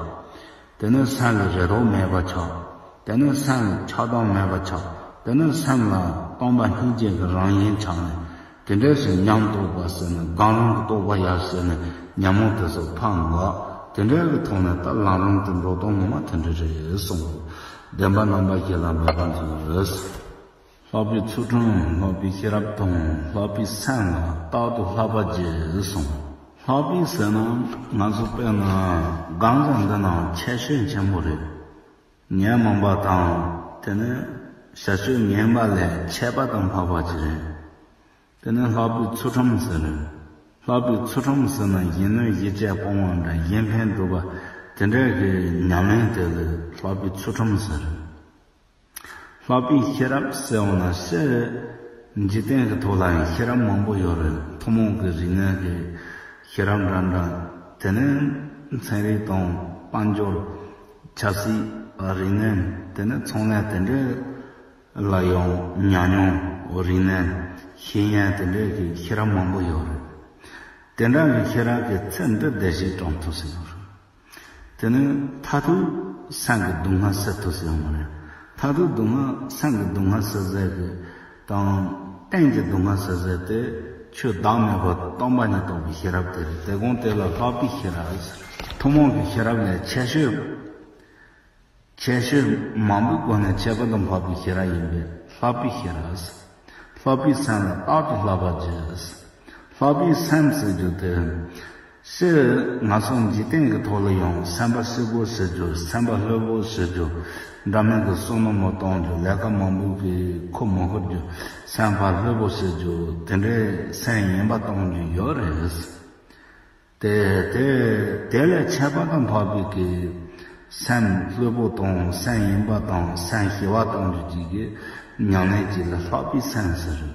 དེ་ནས་སེམས་ལ་རེ་དོགས་མེད་པ་ཆགས། དེ་ནས་སེམས་ལ་ཆགས་སྡང་མེད་པ་ཆགས། དེ་ནས་སེམས་ལ་སྟོང་པ་སྙིང་རྗེ་གི་རང་བཞིན་ཆགས་ནས། དེ་འདྲའི་ཕྱིར་ཉམས་རྟོགས་པ་ཟེར་ན། གང་རུང་གི་རྟོགས་པ་ཡར་ཟེར་ནས་ཉོན་མོངས་དེ་ཚོ་ཕར་འགག་དེ་འདྲའི་གི་ཐོག་ནས་ད་ལམ་རིམ་དུ་འགྲོ་སྟངས་ངོ་མ་དེ་འདྲ་རེད་གསུངས། བདེན་པ་རྣམ་པ་བཞི་ལ་འབད་པ་མཛོད། ལྷག་པའི་ཚུལ་ཁྲིམས། ལྷག་པའི་ཤེས་རབ་དང་ལྷག་པའི་སེམས་ལ་རྟག་ཏུ་བསླབ་པར་བགྱི་གསུངས། ལྷག་པའི་ཟེར་ན་ང་ཚོ་དཔེར་ན་སྒོམ་ཟེར་འདི་ནང་ཁྱད་ཆོས་ཆེན་པོ་རེད། ཉོན་མོངས་པ་དང་དེ་ནས་བྱ་སྤྱོད་ངན་པ་ལས་ཁྱད་པར་དུ་འཕགས་པ་ཅིག་རེད། དེ་ནས་ལྷག་པའི་ཚུལ་ཁྲིམས་ཟེར་རེད། ལྷག་པའི་ཚུལ་ཁྲིམས་ཟེར་ན་གཞན་གནོད་གཞན་གཅེས་སྤོང་བ་འདྲ། གཞན་ཕན་སྒྲུབ་པ་དེ་འདྲའི་གི་ཉམས་ལེན་དེ་ལ་ལྷག་པའི་ཚུལ་ཁྲིམས་ཟེར་རེད། ལྷག་པའི་ཤེས་རབ་ཟེར་བ་ན་ཕྱི་འཇིག་རྟེན་གྱི་ཐོག་ལ་ཡང་ཤེས་རབ་མང་པོ་ཡོད་རེད། ཐུན་མོང་གི་རིག་གནས་ཀྱི་ཤེས་རབ་འདྲ་འདྲ། དེ་ནས་ཚན་རིག་དང་དཔལ་འབྱོར། ཆབ་སྲིད། རིག་གནས། དེ་ནས་ཚོང་ལས་དེ་འདྲའི་ལ་ཡང་ཉམས་མྱོང་། རིག་གནས། ཤེས་ཡོན་དེ་འདྲའི་གི་ཤེས་རབ་མང་པོ་ཡོད་རེད། དེ་འདྲ་གི་ཤེས་རབ་ཀྱི་ཚད་འདི་བདེ་གཤེགས་དྲངས་ཐུབ་ཟིན་ཡོད་རེད། དེ་ནི་མཐར་ཐུག་སེམས་ཀྱི་སྡུག་བསྔལ་སེལ་ཐུབ་ཟིན་ཡོད་མ་རེད། མཐར་ཐུག་སྡུག་བསྔལ། སེམས་ཀྱི་སྡུག་བསྔལ་སེལ་ཟེར་གི་དང་། གཏན་གྱི་སྡུག་བསྔལ་སེལ་ཟེར་དེ་ཆོས་བདག་མེད་པ་སྟོང་པ་ཉིད་རྟོགས་པའི་ཤེས་རབ་དེ་རེད། དེ་གོང་དེ་ལ་ལྷག་པའི་ཤེས་རབ་ཟེར། ཐུན་མོང་གི་ཤེས་རབ་ལས་ཁྱད་ཆོས། ཁྱད་ཆོས་མང་པོའི་སྒོ་ནས་ཁྱད་པར་དུ་འཕགས་པའི་ཤེས་རབ་ཡིན་པས་ལྷག་པའི་ཤེས་རབ་ཟེར། ལྷག་པའི་སེམས་ལ་རྟག་ཏུ་བསླབ་པར་བགྱི། ལྷག་པའི་སེམས་ཟེར་རྒྱུ་དེ། ཕྱི་ང་ཚོ་འཇིག་རྟེན་གྱི་ཐོག་ལ་ཡང་སེམས་པ་སྐྱིད་པོ་བྱེད་རྒྱུ། སེམས་པ་ལྷོད་པོ་བྱེད་རྒྱུ། འདྲ་མིན་གྱི་བསམ་བློ་མི་གཏོང་རྒྱུ། ལས་ཀ་མང་པོ་གི་ཁོ་མི་ཧུར་རྒྱུ། སེམས་པ་ལྷོད་པོ་བྱེད་རྒྱུ། དེ་འདྲའི་སེམས་ཡེངས་པ་གཏོང་རྒྱུ་ཡོད་རེད། དེ་དེ་དེ་ལས་ཁྱད་པར་དུ་འཕགས་པའི་གི་སེམས་ལྷོད་པོ་དང་། སེམས་ཡེངས་པ་དང་། སེམས་ཞི་བ་གཏོང་རྒྱུ་གཅིག་གི་ཉམས་ལེན་གཅིག་ལ་ལྷག་པའི་སེམས་ཟེར།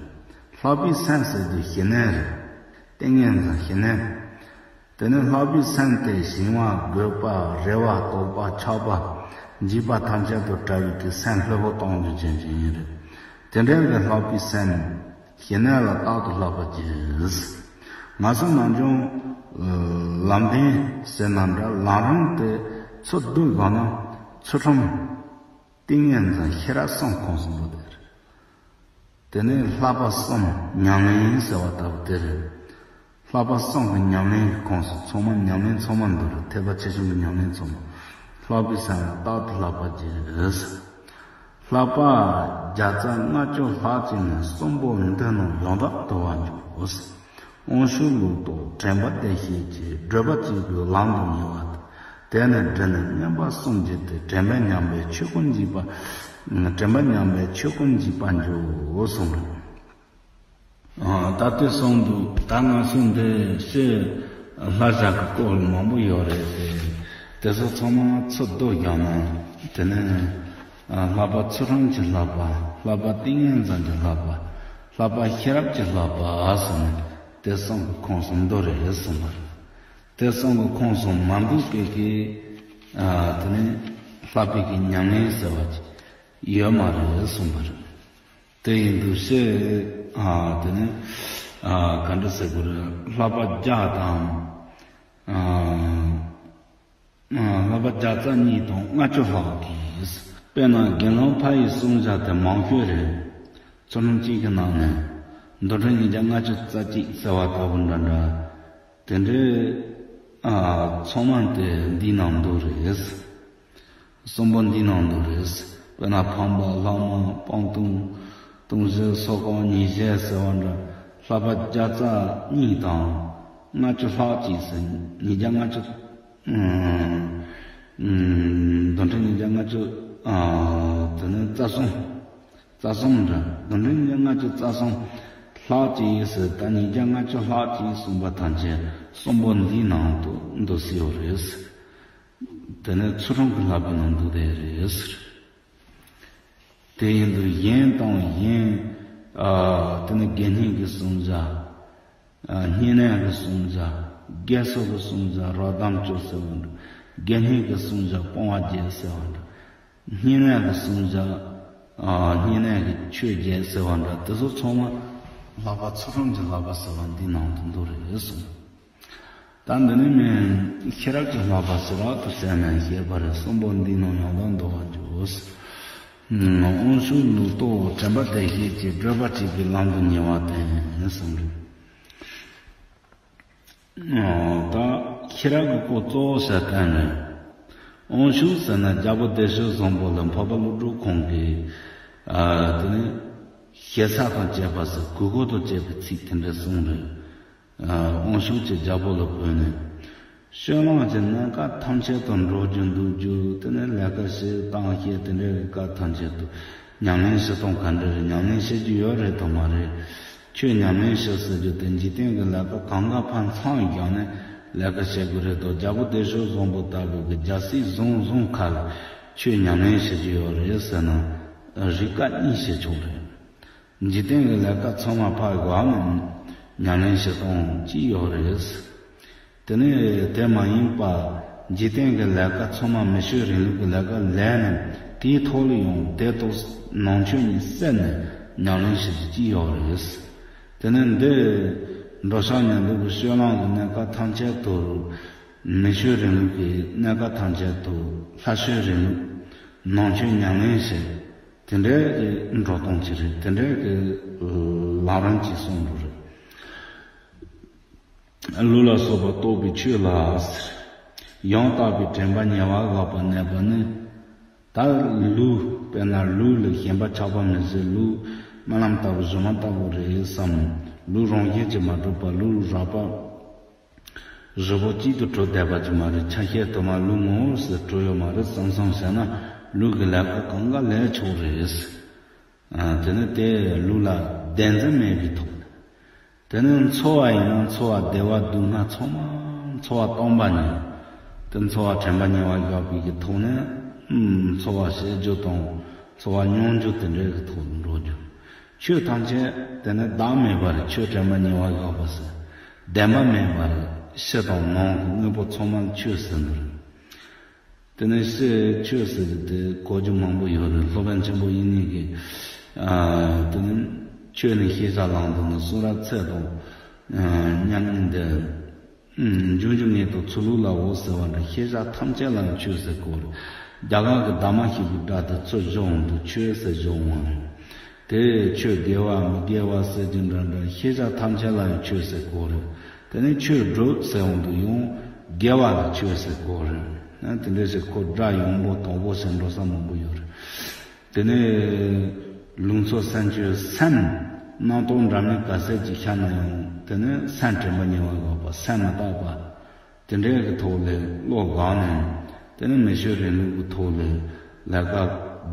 ལྷག་པའི་སེམས་ཟེར་དུས་ཞི་གནས་རེད། ཏིང་ངེ་འཛིན་ཞི་གནས། དེ་ནས་ལྷག་པའི་སེམས་དེ་ཞེན་པ། རྒོད་པ། རེ་བ། དོགས་པ། ཆགས་པ། འཇིགས་པ་ཐམས་ཅད་དུ་བྲལ་བའི་གི་སེམས་ལྷོད་པོ་གཏོང་རྒྱུ་ཅན་ཅིག་ཡིན་རེད། དེ་འདྲའི་གི་ལྷག་པའི་སེམས། ཞི་གནས་ལ་རྟག་ཏུ་བསླབ་པར་བགྱི། ང་ཚོ་ནམ་རྒྱུན་ལམ་བདེན་ཟེར་ན་འདྲ། ལམ་རིམ་དེ་ཚུར་བསྡུས་དགོས་ན་ཚུལ་ཁྲིམས། ཏིང་ངེ་འཛིན། ཤེས་རབ་གསུམ་ཁོངས་སུ་འདུ་དེ་རེད། དེ་ནས་བསླབ་པ་གསུམ་ཉམས་ལེན་ཟེར་བ་ལྟ་བུ་དེ་རེད། བསླབ་པ་གསུམ་གྱི་ཉམས་ལེན་གྱི་ཁོངས་སུ་ཚང་མ། ཉམས་ལེན་ཚང་མ་འདུ་རེད། ཐེག་པ་ཆེ་ཆུང་གི་ཉམས་ལེན་ཚང་མ། ལྷག་པའི་སེམས་ལ་རྟག་ཏུ་བསླབ་པར་བགྱི། ལྷག་པ་བརྒྱ་རྩ་ལྔ་བཅུ་ལྷག་ཅིག་ནི་གསུམ་པོ་འདི་རྣམས་ཡང་དག་འདུ་བར་འགྱུར། དབང་ཕྱུག་ལུགས་ལྡོག་དྲན་པ་བདེ་གཤེགས་ཀྱི། བགྲོད་པ་གཅིག་པུའི་ལམ་དུ་ཉེ་བ་སྟེ། དེ་ནི་འབྲས་ནི་མངོན་པར་སུམ་བརྒྱུད་དེ། དྲན་པས་ཉམས་པའི་ཆོས་ཀུན་འཇིག་པ། དྲན་པས་ཉམས་པའི་ཆོས་ཀུན་འཇིག་པར་འགྱུར་གསུངས་རེད། ཨ། ད་དེ་གསུངས་འདུག་ད་ང་ཚོ་འདི་ཕྱི་ལྷ་བྱ་གི་སྐོར་མང་པོ་ཡོད་རེད་དེ། དེ་ཚོ་ཚང་མ་ཚུར་བསྡུ་བཞག་ན། དེ་ནས་ཨ། ལྷག་པ་ཚུལ་ཁྲིམས་ཀྱི་བསླབ་པ། ལྷག་པ་ཏིང་ངེ་འཛིན་གྱི་བསླབ་པ། ལྷག་པ་ཤེས་རབ་ཀྱི་བསླབ་པ་ཟེར་ནས་དེ་གསུམ་གྱི་ཁོངས་སུ་འདུ་རེད་གསུངས་པ་རེད། དེ་གསུམ་གྱི་ཁོངས་སུ་མ་འདུས་པའི་གི། ཨ། དེ་ནས་ལྷག་པའི་གི་ཉམས་ལེན་ཟེར་བ་ཅིག་ཡོད་མ་རེད་གསུངས་པ་རེད། དེ་ཡིན་དུས་ཕྱིར། ཨ། དེ་ནི། ཨ། ག་འདྲ་ཟེར་དགོས་རེད། ལྷག་པ་བརྒྱ་དང་། ཨ། ཨ། ལྷག་པ་བརྒྱ་རྩ་གཉིས་དང་ལྔ་བཅུ་ལྷག་གིས། དཔེར་ན་དགེ་སློང་ཕ་ཡི་གསུང་བྱ་དེ་མང་ཤོས་རེད། ཚུལ་ཁྲིམས་གཅིག་གི་ནང་ནས་མདོ་ཁྲིམས་ཉིས་བརྒྱ་ལྔ་བཅུ་རྩ་གཅིག་ཟེར་བ་ལྟ་བུ་འདྲ་འདྲ། དེ་འདྲའི། ཨ། ཚང་མ་དེ་འདིའི་ནང་འདུ་རེད། གསུམ་པོ་འདིའི་ནང་འདུ་རེད། དཔེར་ན་འཕགས་པ་ལྷག་མ་སྤང་ལྟུང་ལྟུང་བཤགས་ཚོགས་བསགས་ཉེས་བྱས་ཟེར་བ་འདྲ། ལྷག་པ་བརྒྱ་རྩ་གཉིས་དང་ལྔ་བཅུ་ལྷག་ཅིག་ཟེར། ཉིས་བརྒྱ་ལྔ་བཅུ། ཨ། མདོ་ཁྲིམས་ཉིས་བརྒྱ་ལྔ་བཅུ། ཨ། དེ་ནས་རྩ་གསུམ། རྩ་གསུམ་འདྲ། མདོ་ཁྲིམས་ཉིས་བརྒྱ་ལྔ་བཅུ་རྩ་གསུམ་ལྷག་ཅིག་ཟེར། ད་ཉིས་བརྒྱ་ལྔ་བཅུ་ལྷག་ཅིག་གསུངས་པ་ཐམས་ཅད་གསུམ་པོ་འདིའི་ནང་དུ་འདུ་སྲིད་ཡོད་རེད། དེ་ནས་ཚུལ་ཁྲིམས་ཀྱི་བསླབ་པའི་ནང་འདུ་བསྡད་རེད་ཟེར། དེ་ཡིན་དུས་གཞན་དང་གཞན། ཨ། དེ་ནི་དགེ་བསྙེན་གྱི་གསུང་བྱ། ཨ། བསྙེན་གནས་ཀྱི་གསུང་བྱ། དགེ་གསོ་གི་གསུང་བྱ། རོ་དམ་བཅུ་ཟེར་བ་འདྲ། དགེ་བསྙེན་གྱི་གསུང་བྱ་སྤོང་བ་བརྒྱད་ཟེར་བ་འདྲ། བསྙེན་གནས་ཀྱི་གསུང་བྱ། ཨ། བསྙེན་གནས་ཀྱི་ཆོས་བརྒྱད་ཟེར་བ་འདྲ། དེ་ཚོ་ཚང་མ་ལྷག་པ་ཚུལ་ཁྲིམས་ཀྱི་བསླབ་པ་ཟེར་བ་འདིའི་ནང་དུ་འདུ་རེད་གསུངས། ད་འདི་ནི་མིན་ཤེས་རབ་ཀྱི་བསླབ་པ་ཟེར་བ་དུ་ཟེར་ནས་བཤད་པ་རེད། གསུམ་པོ་འདིའི་ནང་ཡང་དག་འདུ་བར་འགྱུར། དབང་ཕྱུག་ལུགས་ལྡོག་དྲན་པ་བདེ་གཤེགས་ཀྱི། བགྲོད་པ་གཅིག་པུའི་ལམ་དུ་ཉེ་བ་སྟེ་གསུངས་རེད། ད་ཤེས་རབ་ཀྱི་སྐོར་གཙོ་བོ་ཟེར་བསྟན་ནས། དབང་ཕྱུག་ཟེར་ན་རྒྱལ་པོ་བདེ་སྤྱོད་བཟང་པོ་ལ་འཕགས་པ་ཀླུ་སྒྲུབ་ཁོང་གིས། ཨ། དེ་ནི་ཞེ་ས་དང་བཅས་པ་ཟེར། གུས་བཀུར་དང་བཅས་པའི་ཚིག་དེ་འདྲ་གསུངས་རེད། ཨ། དབང་ཕྱུག་ཅེས་རྒྱལ་པོ་ལ་བོས་ནས། སྤྱོད་ལམ་གྱི་གནས་སྐབས་ཐམས་ཅད་དུ་འགྲོ་རྒྱུ་འདུག་རྒྱུ། དེ་ནས་ལས་ཀ་བྱེད་སྟངས་བཤད། དེ་འདྲའི་སྐབས་ཐམས་ཅད་དུ་ཉམས་ལེན་བྱེད་སྟངས་ག་འདྲ་རེད། ཉམས་ལེན་བྱེད་རྒྱུ་ཡོད་རེད་དང་མ་རེད། ཁྱོད་ཉམས་ལེན་བྱེད་ཟེར་རྒྱུ་དེ་འཇིག་རྟེན་གྱི་ལས་ཀ་གང་ག་ཕར་མཚམས་བཞག་ནས་ལས་ཀ་བྱེད་དགོས་རེད་དོ། རྒྱལ་པོ་བདེ་སྤྱོད་བཟང་པོ་ལྟ་བུ་གི་རྒྱལ་སྲིད་བཟུང་བཟུང་ཁ་ལ་ཁྱོད་ཉམས་ལེན་བྱེད་རྒྱུ་ཡོད་རེད་ཟེར་ན་རིགས་ཀ་གཉིས་བྱེད་ཆོག་རེད། འཇིག་རྟེན་གྱི་ལས་ཀ་ཚང་མ་ཕར་བཞག་ནས་ཉམས་ལེན་བྱེད་སྟངས་གཅིག་ཡོད་རེད། དེ་ནས་དེ་མ་ཡིན་པ་འཇིག་རྟེན་གྱི་ལས་ཀ་ཚང་མ་མི་ཆོས་རིང་ལུགས་ཀྱི་ལས་ཀ་ལས་ནས་དེའི་ཐོག་ལ་ཡང་དེ་ཐོག་ནང་ཆོས་གཉིས་བསྲེས་ནས་ཉམས་ལེན་བྱེད་རྒྱུ་གཅིག་ཡོད་རེད། དེ་ནས་འདི་འགྲོ་འཆག་ཉལ་འདུག་གི་སྤྱོད་ལམ་གྱི་གནས་སྐབས་ཐམས་ཅད་དུ། མི་ཆོས་རིང་ལུགས་ཀྱི་གནས་སྐབས་ཐམས་ཅད་དུ་ལྷ་ཆོས་རིང་ལུགས། ནང་ཆོས་ཉམས་ལེན་བྱེད། དེ་འདྲའི་འགྲོ་སྟངས་ཅིག་རེད། དེ་འདྲའི་ལམ་རིམ་ཅིག་གསུངས་འདུག་རེད། ལུགས་ལ་སོགས་པ་རྟོགས་པའི་ཆོས་ལ་ཟེར། ཡང་དག་པའི་དྲན་པ་ཉེ་བར་བཞག་པ་གནས་པ་ནི། ད་ལུགས་དཔེར་ན་ལུགས་ལ་ཞེན་པ་ཆགས་པ་མི་བྱེད། ལུགས་སྨོན་ལམ་ལྟ་བུ་སྒྱུ་མ་ལྟ་བུ་རེད་བསམ། ལུགས་རང་བཞིན་གྱིས་མ་གྲུབ་པ། ལུགས་རགས་པ། བཞི་པོ་གཅིག་ཏུ་གྲུབ་བསྡད་པ་ཅིག་མ་རེད། ཆ་ཤས་དུ་མ་ལུགས་ངོ་བོ་ཟེར་གྲུབ་ཡོད་མ་རེད་བསམ་བསམ་བྱས་ན་ལུགས་ཀྱི་ལས་ཀ་གང་ག་ལས་ཆོག་རེད། ཨ། དེ་ནི་དེ་ལུགས་ལ་བདེན་འཛིན་མེད་པའི་ཐོག་ནས། དེ་ནི་འཚོ་བ་ཡིན་ན་འཚོ་བ་བདེ་བ་སྡུག་བསྔལ་ཚང་མ་འཚོ་བ་སྟོང་པ་ཉིད། དེ་འཚོ་བ་དྲན་པ་ཉེ་བར་བཞག་པའི་གི་ཐོག་ནས། ཨུམ། འཚོ་བ་བྱེད་རྒྱུ་དང་འཚོ་བ་མྱོང་རྒྱུ་དེ་འདྲའི་གི་ཐོག་ནས་འགྲོ་རྒྱུ། ཆོས་ཐམས་ཅད་དེ་ནི་བདག་མེད་པ་རེད། ཆོས་དྲན་པ་ཉེ་བར་བཞག་པ་ཟེར། བདེན་པ་མེད་པ་རེད། ཕྱི་དང་ནང་གི་དངོས་པོ་ཚང་མ་ཆོས་ཟེར་འདུག་རེད། དེ་ནས་ཕྱི་ཆོས་ཟེར་གྱི་དེ་གོ་རྒྱུ་མང་པོ་ཡོད་རེད། སློབ་དཔོན་ཆེན་པོ་དབྱིག་གཉེན་གྱིས། ཨ། དེ་ནི་ཆོས་ནི་ཤེས་བྱ་ལམ་དུ་ནི། གསུང་རབ་ཚད་དང་། ཨ། མཉམ་ཉིད་འདི། འབྱུང་འཇུག་ངེས་དང་ཚུལ་ལུགས་ལའོ་ཟེར་བ་འདྲ། ཤེས་བྱ་ཐམས་ཅད་ལ་ཡང་ཆོས་ཟེར་གོ་རེད། རྒྱ་གར་གྱི་དྷརྨ་ཤེས་པའི་སྒྲ་དེ་ཚུར་བཞག་འོང་དུས་ཆོས་ཟེར་བཞག་འོང་བ་རེད། དེ་ཆོས་དགེ་བ་མི་དགེ་བ་ཟེར་གྱི་འདྲ་འདྲ། ཤེས་བྱ་ཐམས་ཅད་ལ་ཡང་ཆོས་ཟེར་གོ་རེད། དེ་ནས་ཆོས་སྒྲུབ་ཟེར་འོང་དུས་ཡང་དགེ་བ་ལ་ཆོས་ཟེར་གོ་རེད། ཨ། དེ་འདྲ་ཞིག་ཁོ་སྒྲ་ཡངས་པོ་དོག་པོ་ཞིག་འགྲོ་ས་མང་པོ་ཡོད་རེད། དེ་ནས་ལུགས་འཚོ་སེམས་ཆོས་སེམས་རྣམ་རྟོག་འདྲ་མིན་ག་ཚད་ཅིག་ཤར་ན་ཡང་དེ་ནས་སེམས་དྲན་པ་ཉེ་བར་འགོག་པ་སེམས་མི་རྟག་པ། དེ་འདྲའི་གི་ཐོག་ལ་བློ་བཀག་ནས་དེ་ནི་མི་ཆོས་རིང་ལུགས་ཀྱི་ཐོག་ལ་ལས་ཀ་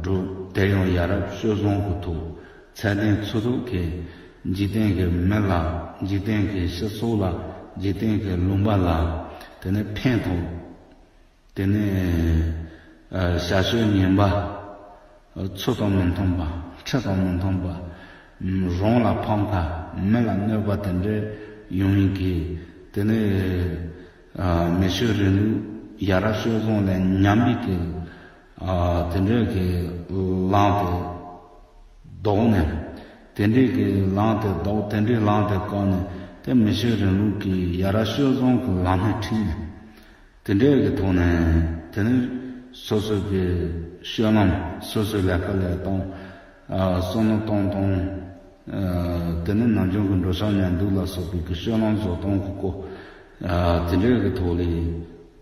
སྒྲུབ། དེ་ཡང་ཡ་རབས་སྤྱོད་བཟང་གི་ཐོག་ཚད་ལྡན་ཚུལ་ཐུབ་ཀྱི་འཇིག་རྟེན་གྱི་མི་ལ་འཇིག་རྟེན་གྱི་སྤྱི་ཚོགས་ལ་འཇིག་རྟེན་གྱི་ལུང་པ་ལ་དེ་ནི་ཕན་ཐོགས། དེ་ནི་ཨ་བྱ་སྤྱོད་ངན་པ་ཚུལ་དང་མི་མཐུན་པ་ཁྲིམས་དང་མི་མཐུན་པ་རང་ལ་ཕམ་ཁ་མི་ལ་གནོད་པ་དེ་འདྲ་ཡོང་ཡིན་གྱི་དེ་ནི། ཨ་མི་ཆོས་རིང་ལུགས་ཡ་རབས་སྤྱོད་བཟང་ལ་ཉམས་པའི་གི་ཨ་དེ་འདྲའི་གི་ལམ་དེ་ལྡོག་ནས། དེ་འདྲའི་གི་ལམ་དེ་ལྡོག་དེ་འདྲའི་ལམ་དེ་བཀག་ནས་དེ་མི་ཆོས་རིང་ལུགས་ཀྱི་ཡ་རབས་སྤྱོད་བཟང་གི་ལམ་སྣེ་ཁྲིད་ནས། དེ་འདྲའི་གི་ཐོག་ནས་དེ་ནི་སོ་སོ་གི་སྤྱོད་ལམ་སོ་སོའི་ལས་ཀ་ལས་སྟངས། ཨ་བསམ་བློ་གཏོང་སྟངས། ཨ་དེ་ནི་ནམ་རྒྱུན་གྱི་འགྲོ་འཆག་ཉལ་འདུག་ལ་སོགས་པའི་གི་སྤྱོད་ལམ་བཟོ་སྟངས་ཀྱི་སྐོར། ཨ་དེ་འདྲའི་གི་ཐོག་ལ་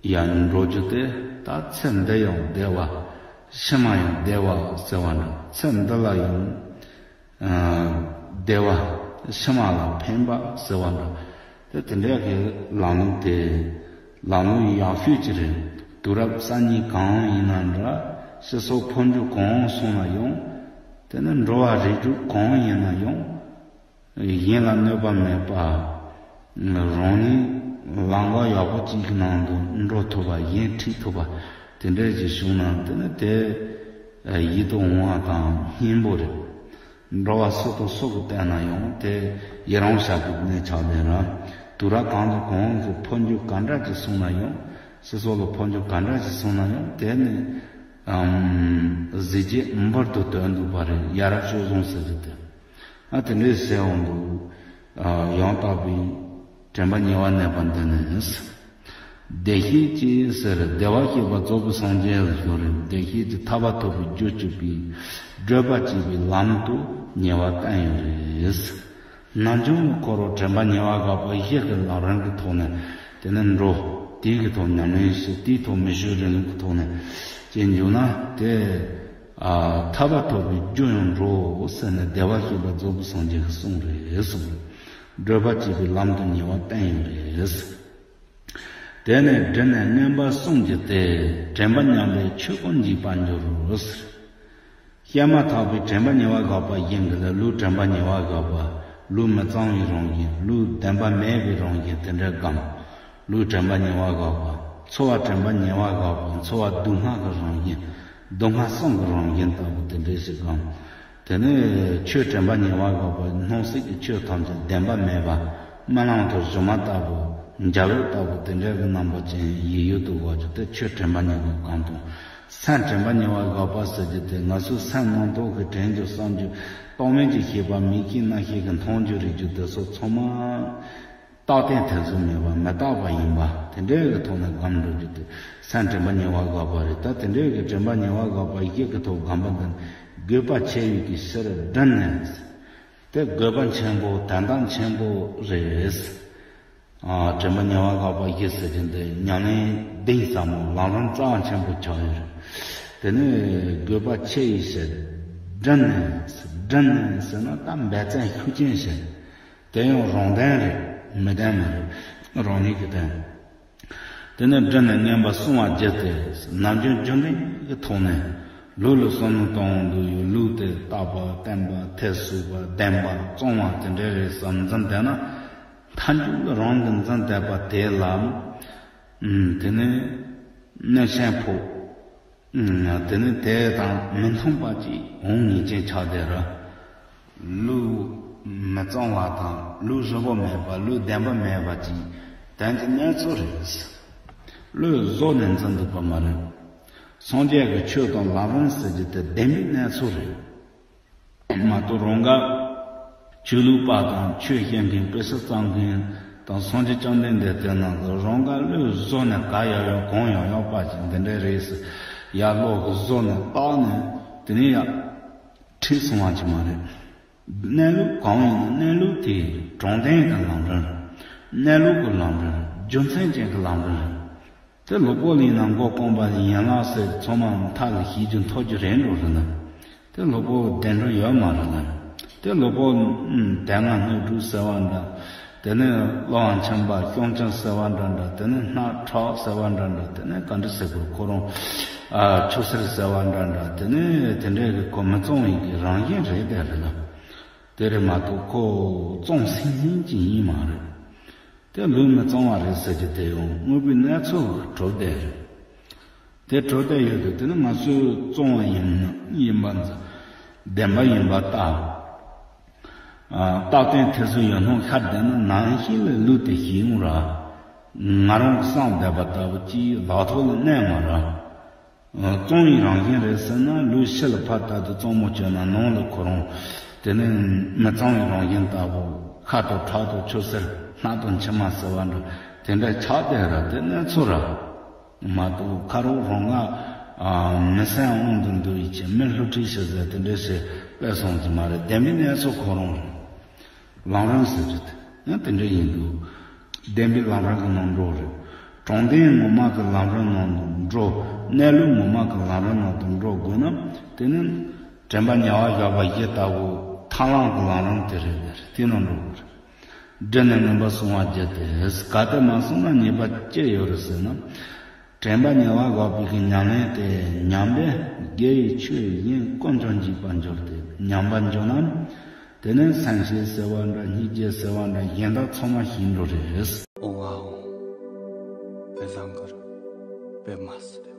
ཡང་འགྲོ་རྒྱུ་དེ་ད་ཚེ་འདི་ཡང་བདེ་བ། ཕྱི་མ་ཡང་བདེ་བ་ཟེར་བ་འདྲ། ཚེ་འདི་ལ་ཡང་ཨ་བདེ་བ། ཕྱི་མ་ལ་ཕན་པ་ཟེར་བ་འདྲ། དེ་དེ་འདྲའི་གི་ལམ་ལུགས་དེ་ལམ་ལུགས་ཡག་ཤོས་ཅིག་རེད། དུས་རབས་གསར་རྙིང་གང་ཡིན་ན་འདྲ། སྤྱི་ཚོགས་འཕོ་འགྱུར་གང་སོང་ན་ཡང་། དེ་ནི་འགྲོ་བ་རིགས་དྲུག་གང་ཡིན་ན་ཡང་། གཞན་ལ་གནོད་པ་མེད་པ། རང་ཉིད་ལམ་ཁ་ཡག་པོ་གཅིག་གི་ནང་དུ་འགྲོ་ཐུབ་པ་གཞན་ཁྲིད་ཐུབ་པ་དེ་འདྲའི་ཅིག་བྱུང་ན་དེ་ནི་དེ་ཡིད་དུ་འོང་བ་དང་སྙིང་པོ་རེད། འགྲོ་བ་སུ་དང་སུ་གིས་བལྟས་ན་ཡང་དེ་ཡི་རང་བྱ་དགོས་གནས་ཆགས་ལྡན་ར། དུས་རབས་གང་དང་གང་གི་འཕོ་འགྱུར་ག་འདྲ་ཅིག་སོང་ན་ཡང་། སྤྱི་ཚོགས་ལ་འཕོ་འགྱུར་ག་འདྲ་ཅིག་སོང་ན་ཡང་དེ་ནི་ཨམ་གཟི་བརྗིད་འབུར་དུ་དོད་འདུག་པ་རེད། ཡ་རབས་སྤྱོད་བཟང་ཟེར་གི་དེ། ཨ་དེ་འདྲའི་ཟེར་འོང་འདུག་ཨ་ཡང་དག་པའི་དྲན་པ་ཉེ་བར་གནས་པ་འདི་ནི། བདེ་གཤེགས་ཀྱི་ཟེར་བདེ་བར་གཤེགས་པ་རྫོགས་པའི་སངས་རྒྱས་ལ་ཞུ་རེད། བདེ་གཤེགས་ཀྱི་ཐར་པ་ཐོབ་པའི་རྒྱུ་བཅུ་པའི་བགྲོད་པ་གཅིག་པའི་ལམ་དུ་ཉེ་བར་བསྟན་ཡོད་རེད། ནམ་རྒྱུན་གྱི་འཁོར་བ་དྲན་པ་ཉེ་བར་འགོག་པ་བཞི་གི་ལམ་རིམ་གྱི་ཐོག་ནས་དེ་ནས་འགྲོ། དེའི་གི་ཐོག་ཉམས་ལེན་བྱེད། དེའི་ཐོག་མི་ཆོས་རིང་ལུགས་ཀྱི་ཐོག་ནས་བྱེད་འཇུག་ན་དེ་ཨ་ཐར་པ་ཐོབ་པའི་རྒྱུ་ཡང་འགྲོ་ཟེར་ནས་བདེ་བར་གཤེགས་པ་རྫོགས་པའི་སངས་རྒྱས་ཀྱིས་གསུངས་རེད་གསུངས་རེད། བགྲོད་པ་གཅིག་པའི་ལམ་དུ་ཉེ་བར་བསྟན་ཡོད་རེད། དེ་ནས་འབྲིང་ནས་མངོན་པར་བསྲུང་རྒྱུ་སྟེ། དྲན་པ་ཉམས་པས་ཆོས་ཀུན་འཇིག་པར་འགྱུར་རོ། བཤད་མ་ཐག་པའི་དྲན་པ་ཉེ་བར་འགོག་པ་ཡིན་གྱི་ལ། ལུས་དྲན་པ་ཉེ་བར་འགོག་པ། ལུས་མི་གཙང་བའི་རང་བཞིན། ལུས་བདེན་པ་མེད་པའི་རང་བཞིན་དེ་འདྲའི་སྒོམ། ལུས་དྲན་པ་ཉེ་བར་འགོག་པ། ཚོར་བ་དྲན་པ་ཉེ་བར་འགོག་པ། ཚོར་བ་སྡུག་བསྔལ་གྱི་རང་བཞིན། སྡུག་བསྔལ་གསུམ་གྱི་རང་བཞིན་ལྟ་བུ་དེ་འདྲའི་ཞིག་སྒོམ། དེ་ནས་ཆོས་དྲན་པ་ཉེ་བར་འགོག་པ། སྣང་སྲིད་ཀྱི་ཆོས་ཐམས་ཅད་བདེན་པ་མེད་པ། རྨི་ལམ་དུ་སྒྱུ་མ་ལྟ་བུ། འཇའ་འོད་ལྟ་བུ་དེ་འདྲའི་གི་རྣམ་པ་ཅན་ཡིད་ཡུལ་དུ་འགོག་རྒྱུ་དེ་ཆོས་དྲན་པ་ཉེ་བར་གང་དང་། སེམས་དྲན་པ་ཉེ་བར་འགོག་པ་ཟེར་རྒྱུ་དེ་ང་ཚོའི་སེམས་རྣམ་རྟོག་གི་དྲན་རྒྱུ་བསམ་རྒྱུ་རྟོག་མེད་ཀྱི་ཤེས་པ་མིག་ཤེས་རྣ་ཤེས་ཀྱི་མཐོང་རྒྱུ་རེག་རྒྱུ་དེ་སོགས་ཚང་མ་རྟག་བརྟན་ཐེ་ཚོམ་མེད་པ་མི་རྟག་པ་ཡིན་པ་དེ་འདྲའི་གི་ཐོག་ནས་སྒོམ་འགྲོ་རྒྱུ་དེ་སེམས་དྲན་པ་ཉེ་བར་འགོག་པ་རེད། ད་དེ་འདྲའི་གི་དྲན་པ་ཉེ་བར་འགོག་པ་བཞི་གི་ཐོག་སྒོམ་པ་འདི་དགོས་པ་ཆེ་བའི་གི་ཕྱིར་དྲན་ནས། དེ་དགོས་པ་ཆེན་པོ་དོན་དག་ཆེན་པོ་རེད། ཨ་དྲན་པ་ཉེ་བར་འགོག་པ་བཞི་ཟེར་གྱི་འདི་ཉམས་ལེན་གཏིང་ཟབ་མོ་ལམ་རིམ་རྩ་བ་ཆེན་པོ་ཆགས་ཡོད་རེད། དེ་ནི་དགོས་པ་ཆེ་ཡི་ཕྱིར་དྲན་ནས། དྲན་ནས་ཟེར་ན་ད་འབད་བརྩོན་ཤུགས་ཆེན་བྱས། དེ་ཡང་རང་དོན་རེད། མི་དོན་མ་རེད། རང་ཉིད་ཀྱི་དོན། དེ་ནས་དྲན་ནས་མངོན་པར་བསྲུང་བར་བགྱི་སྟེ། ནམ་རྒྱུན་རྒྱུན་ལྡན་གྱི་ཐོག་ནས་ལུས་ལ་བསམ་བློ་གཏོང་འདོད་ཡོད། ལུས་དེ་དག་པ་བརྟན་པ་ཐེར་ཟུག་པ་ལྡན་པ་གཙང་བ་དེ་འདྲ་རེད་བསམ་འཛིན་བསྡད་ན། མཐའ་མཇུག་ལ་རང་གི་འཛིན་བསྡད་པ་དེ་ལ་ཨུམ་དེ་ནས་གནོད་སེམས་ཕོག་དེ་ནི་དེ་དང་མི་མཐུན་པ་ཅིག་འོང་ངེས་ཅན་ཆགས་བསྡད་ར། ལུས་མི་གཙང་བ་དང་ལུས་ཧྲིལ་པོ་མེད་པ། ལུས་བདེན་པ་མེད་པ་ཅིག་དོན་གྱི་གནས་ཚུལ་རེད། ལུས་བཟོ་ནས་འཛིན་འདུག་པ་མ་རེད། སངས་རྒྱས་ཀྱི་ཆོས་དང་ལམ་རིམ་ཟེར་རྒྱུ་དེ་བདེན་པའི་གནས་ཚུལ་རེད། མ་གཏོགས་རང་ག་ཆོས་ལུགས་པ་དང་ཆོས་བཤད་མཁན་དཔེ་ཆ་བཙལ་མཁན་དང་སངས་རྒྱས་བཅོམ་ལྡན་འདས་དེ་ནང་གི་རང་ག་ལུས་བཟོ་ནས་ག་ཡག་ཡག་གང་ཡག་ཡག་པ་ཅིག་འདི་འདྲ་རེད་ཟེར་ཡར་ལོག་གི་བཟོ་ནས་བཏགས་ནས་དེ་ནས་ཡར་ཁྲིད་སོང་བ་ཅིག་མ་རེད། གནས་ལུགས་གང་ཡིན་ན་གནས་ལུགས་དེ་དྲང་བདེན་གྱི་ལམ་རིམ། གནས་ལུགས་ཀྱི་ལམ་རིམ། རྒྱུ་མཚན་ཅན་གྱི་ལམ་རིམ། དེ་ལུས་པོ་ལ་ཡིན་ན་མགོ་རྐང་པ་ཡན་ལག་ཟེར་ཚང་མ་མཐའ་ལ་ཤེས་རྒྱུ་མཐོང་རྒྱུ་རེད་འགྲོ་རེད་ན། དེ་ལུས་པོ་བདེ་འགྲོ་ཡོད་མ་རེད་ལ། དེ་ལུས་པོ་ཨུམ་དེ་སྔ་སྣོད་དྲུག་ཟེར་བ་འདྲ། དེ་ནས་གློ་བ་མཆིན་པ་སྐྱོན་ཅན་ཟེར་བ་འདྲ་འདྲ། དེ་ནས་སྣ་ཁྲག་ཟེར་བ་འདྲ་འདྲ། དེ་ནས་ག་འདྲ་ཟེར་དགོས། ཁོ་རང་ཨ་ཆུ་སེར་ཟེར་བ་འདྲ་འདྲ། དེ་ནས་དེ་འདྲའི་གི་ཁོ་མི་གཙང་བའི་གི་རང་བཞིན་རེད་དེ་རེད་ལ། དེ་རེད་མ་གཏོགས་ཁོ་གཙང་སིང་སིང་ཅིག་ཡིན་མ་རེད། དེ་ལུས་མི་གཙང་བ་རེད་ཟེར་གྱི་དེ་ཡང་དངོས་པོའི་གནས་ཚུལ་གྲུབ་བསྡད་རེད། དེ་གྲུབ་བསྡད་ཡོད་དུས་དེ་ནི་ང་ཚོས་གཙང་བ་ཡིན་ཡིན་པ་བདེན་པ་ཡིན་པ་ལྟ། རྟག་བརྟན་ཐེར་ཟུག་ཡོད་སྣང་ཤར་བསྡད་ན་ནང་བཞིན་ལས་ལུས་དེ་ཞིག་ཡོང་ར། ང་རང་གི་སངས་བསྡད་པ་ལྟ་བུ་ཅིག་ལག་ཐོག་ལ་གནས་མ་ར། གཙང་བའི་རང་བཞིན་རེད་ཟེར་ན་ལུས་ཕྱི་ལ་ཕར་ལྟ་དུས་གཙང་མོ་བྱས་ན་ནང་ལ་ཁོ་རང་དེ་ནི་མི་གཙང་བའི་རང་བཞིན་ལྟ་བུ། ཤ་དང་ཁྲག་དང་ཆུ་སེར་སྣ་དང་མཆི་མ་ཟེར་བ་འདྲ་དེ་འདྲ་ཆགས་བསྡད་ར། དེ་གནས་ཚུལ་ར། མ་གཏོགས་ཁ་རོག་རོང་ང་མི་སེམས་དབང་དུ་འདུ་བའི་ཆེད་མི་བསླུ་བྲིད་བྱེད་ཟེར་དེ་འདྲ་ཞིག་སྤེལ་སོང་གི་མ་རེད། བདེན་པའི་གནས་ཚུལ་ཁོ་རང་རེད། ལམ་རིམ་ཟེར་རེད། ཡང་དེ་འདྲ་ཡིན་འདུག་བདེན་པའི་ལམ་རིམ་གྱི་ནང་འགྲོ་རེད། དྲང་བདེན་ངོ་མ་གི་ལམ་རིམ་ནང་དུ་འགྲོ། གནས་ལུགས་ངོ་མ་གི་ལམ་རིམ་ནང་དུ་འགྲོ་དགོས་ན་དེ་ནི་དྲན་པ་ཉེ་བར་བཞག་པ་བཞི་ལྟ་བུ་ཐར་ལམ་གྱི་ལམ་རིམ་དེ་རེད། དེ་རེད། དེ་ནང་འགྲོ་དགོས་རེད། སྒྲིབ་ནས་མུན་པ་སྲུང་བ་བརྒྱད་དེ། གལ་ཏེ་མ་བསྲུངས་ན་ཉེས་པ་ཅི་ཡོད་རེད་ཟེར་ན། དྲན་པ་ཉེ་བར་བཞག་པའི་གི་ཉམས་ལེན་དེ་ཉམས་པས་དགེ་བའི་ཆོས་གཞན་ཀུན་ཀྱང་འཇིག་པར་འགྱུར་ཏེ། ཉམས་པར་འགྱུར་ན་དེ་ནས་སེམས་ཤེས་ཟེར་བ་འདྲ། སྙིང་རྗེ་ཟེར་བ་འདྲ། གཞན་དག་ཚང་མ་ཞིག་འགྲོ་རེད། ཨོ་ཨོ། པེ་ཟང་གར། པེ་མ་སི།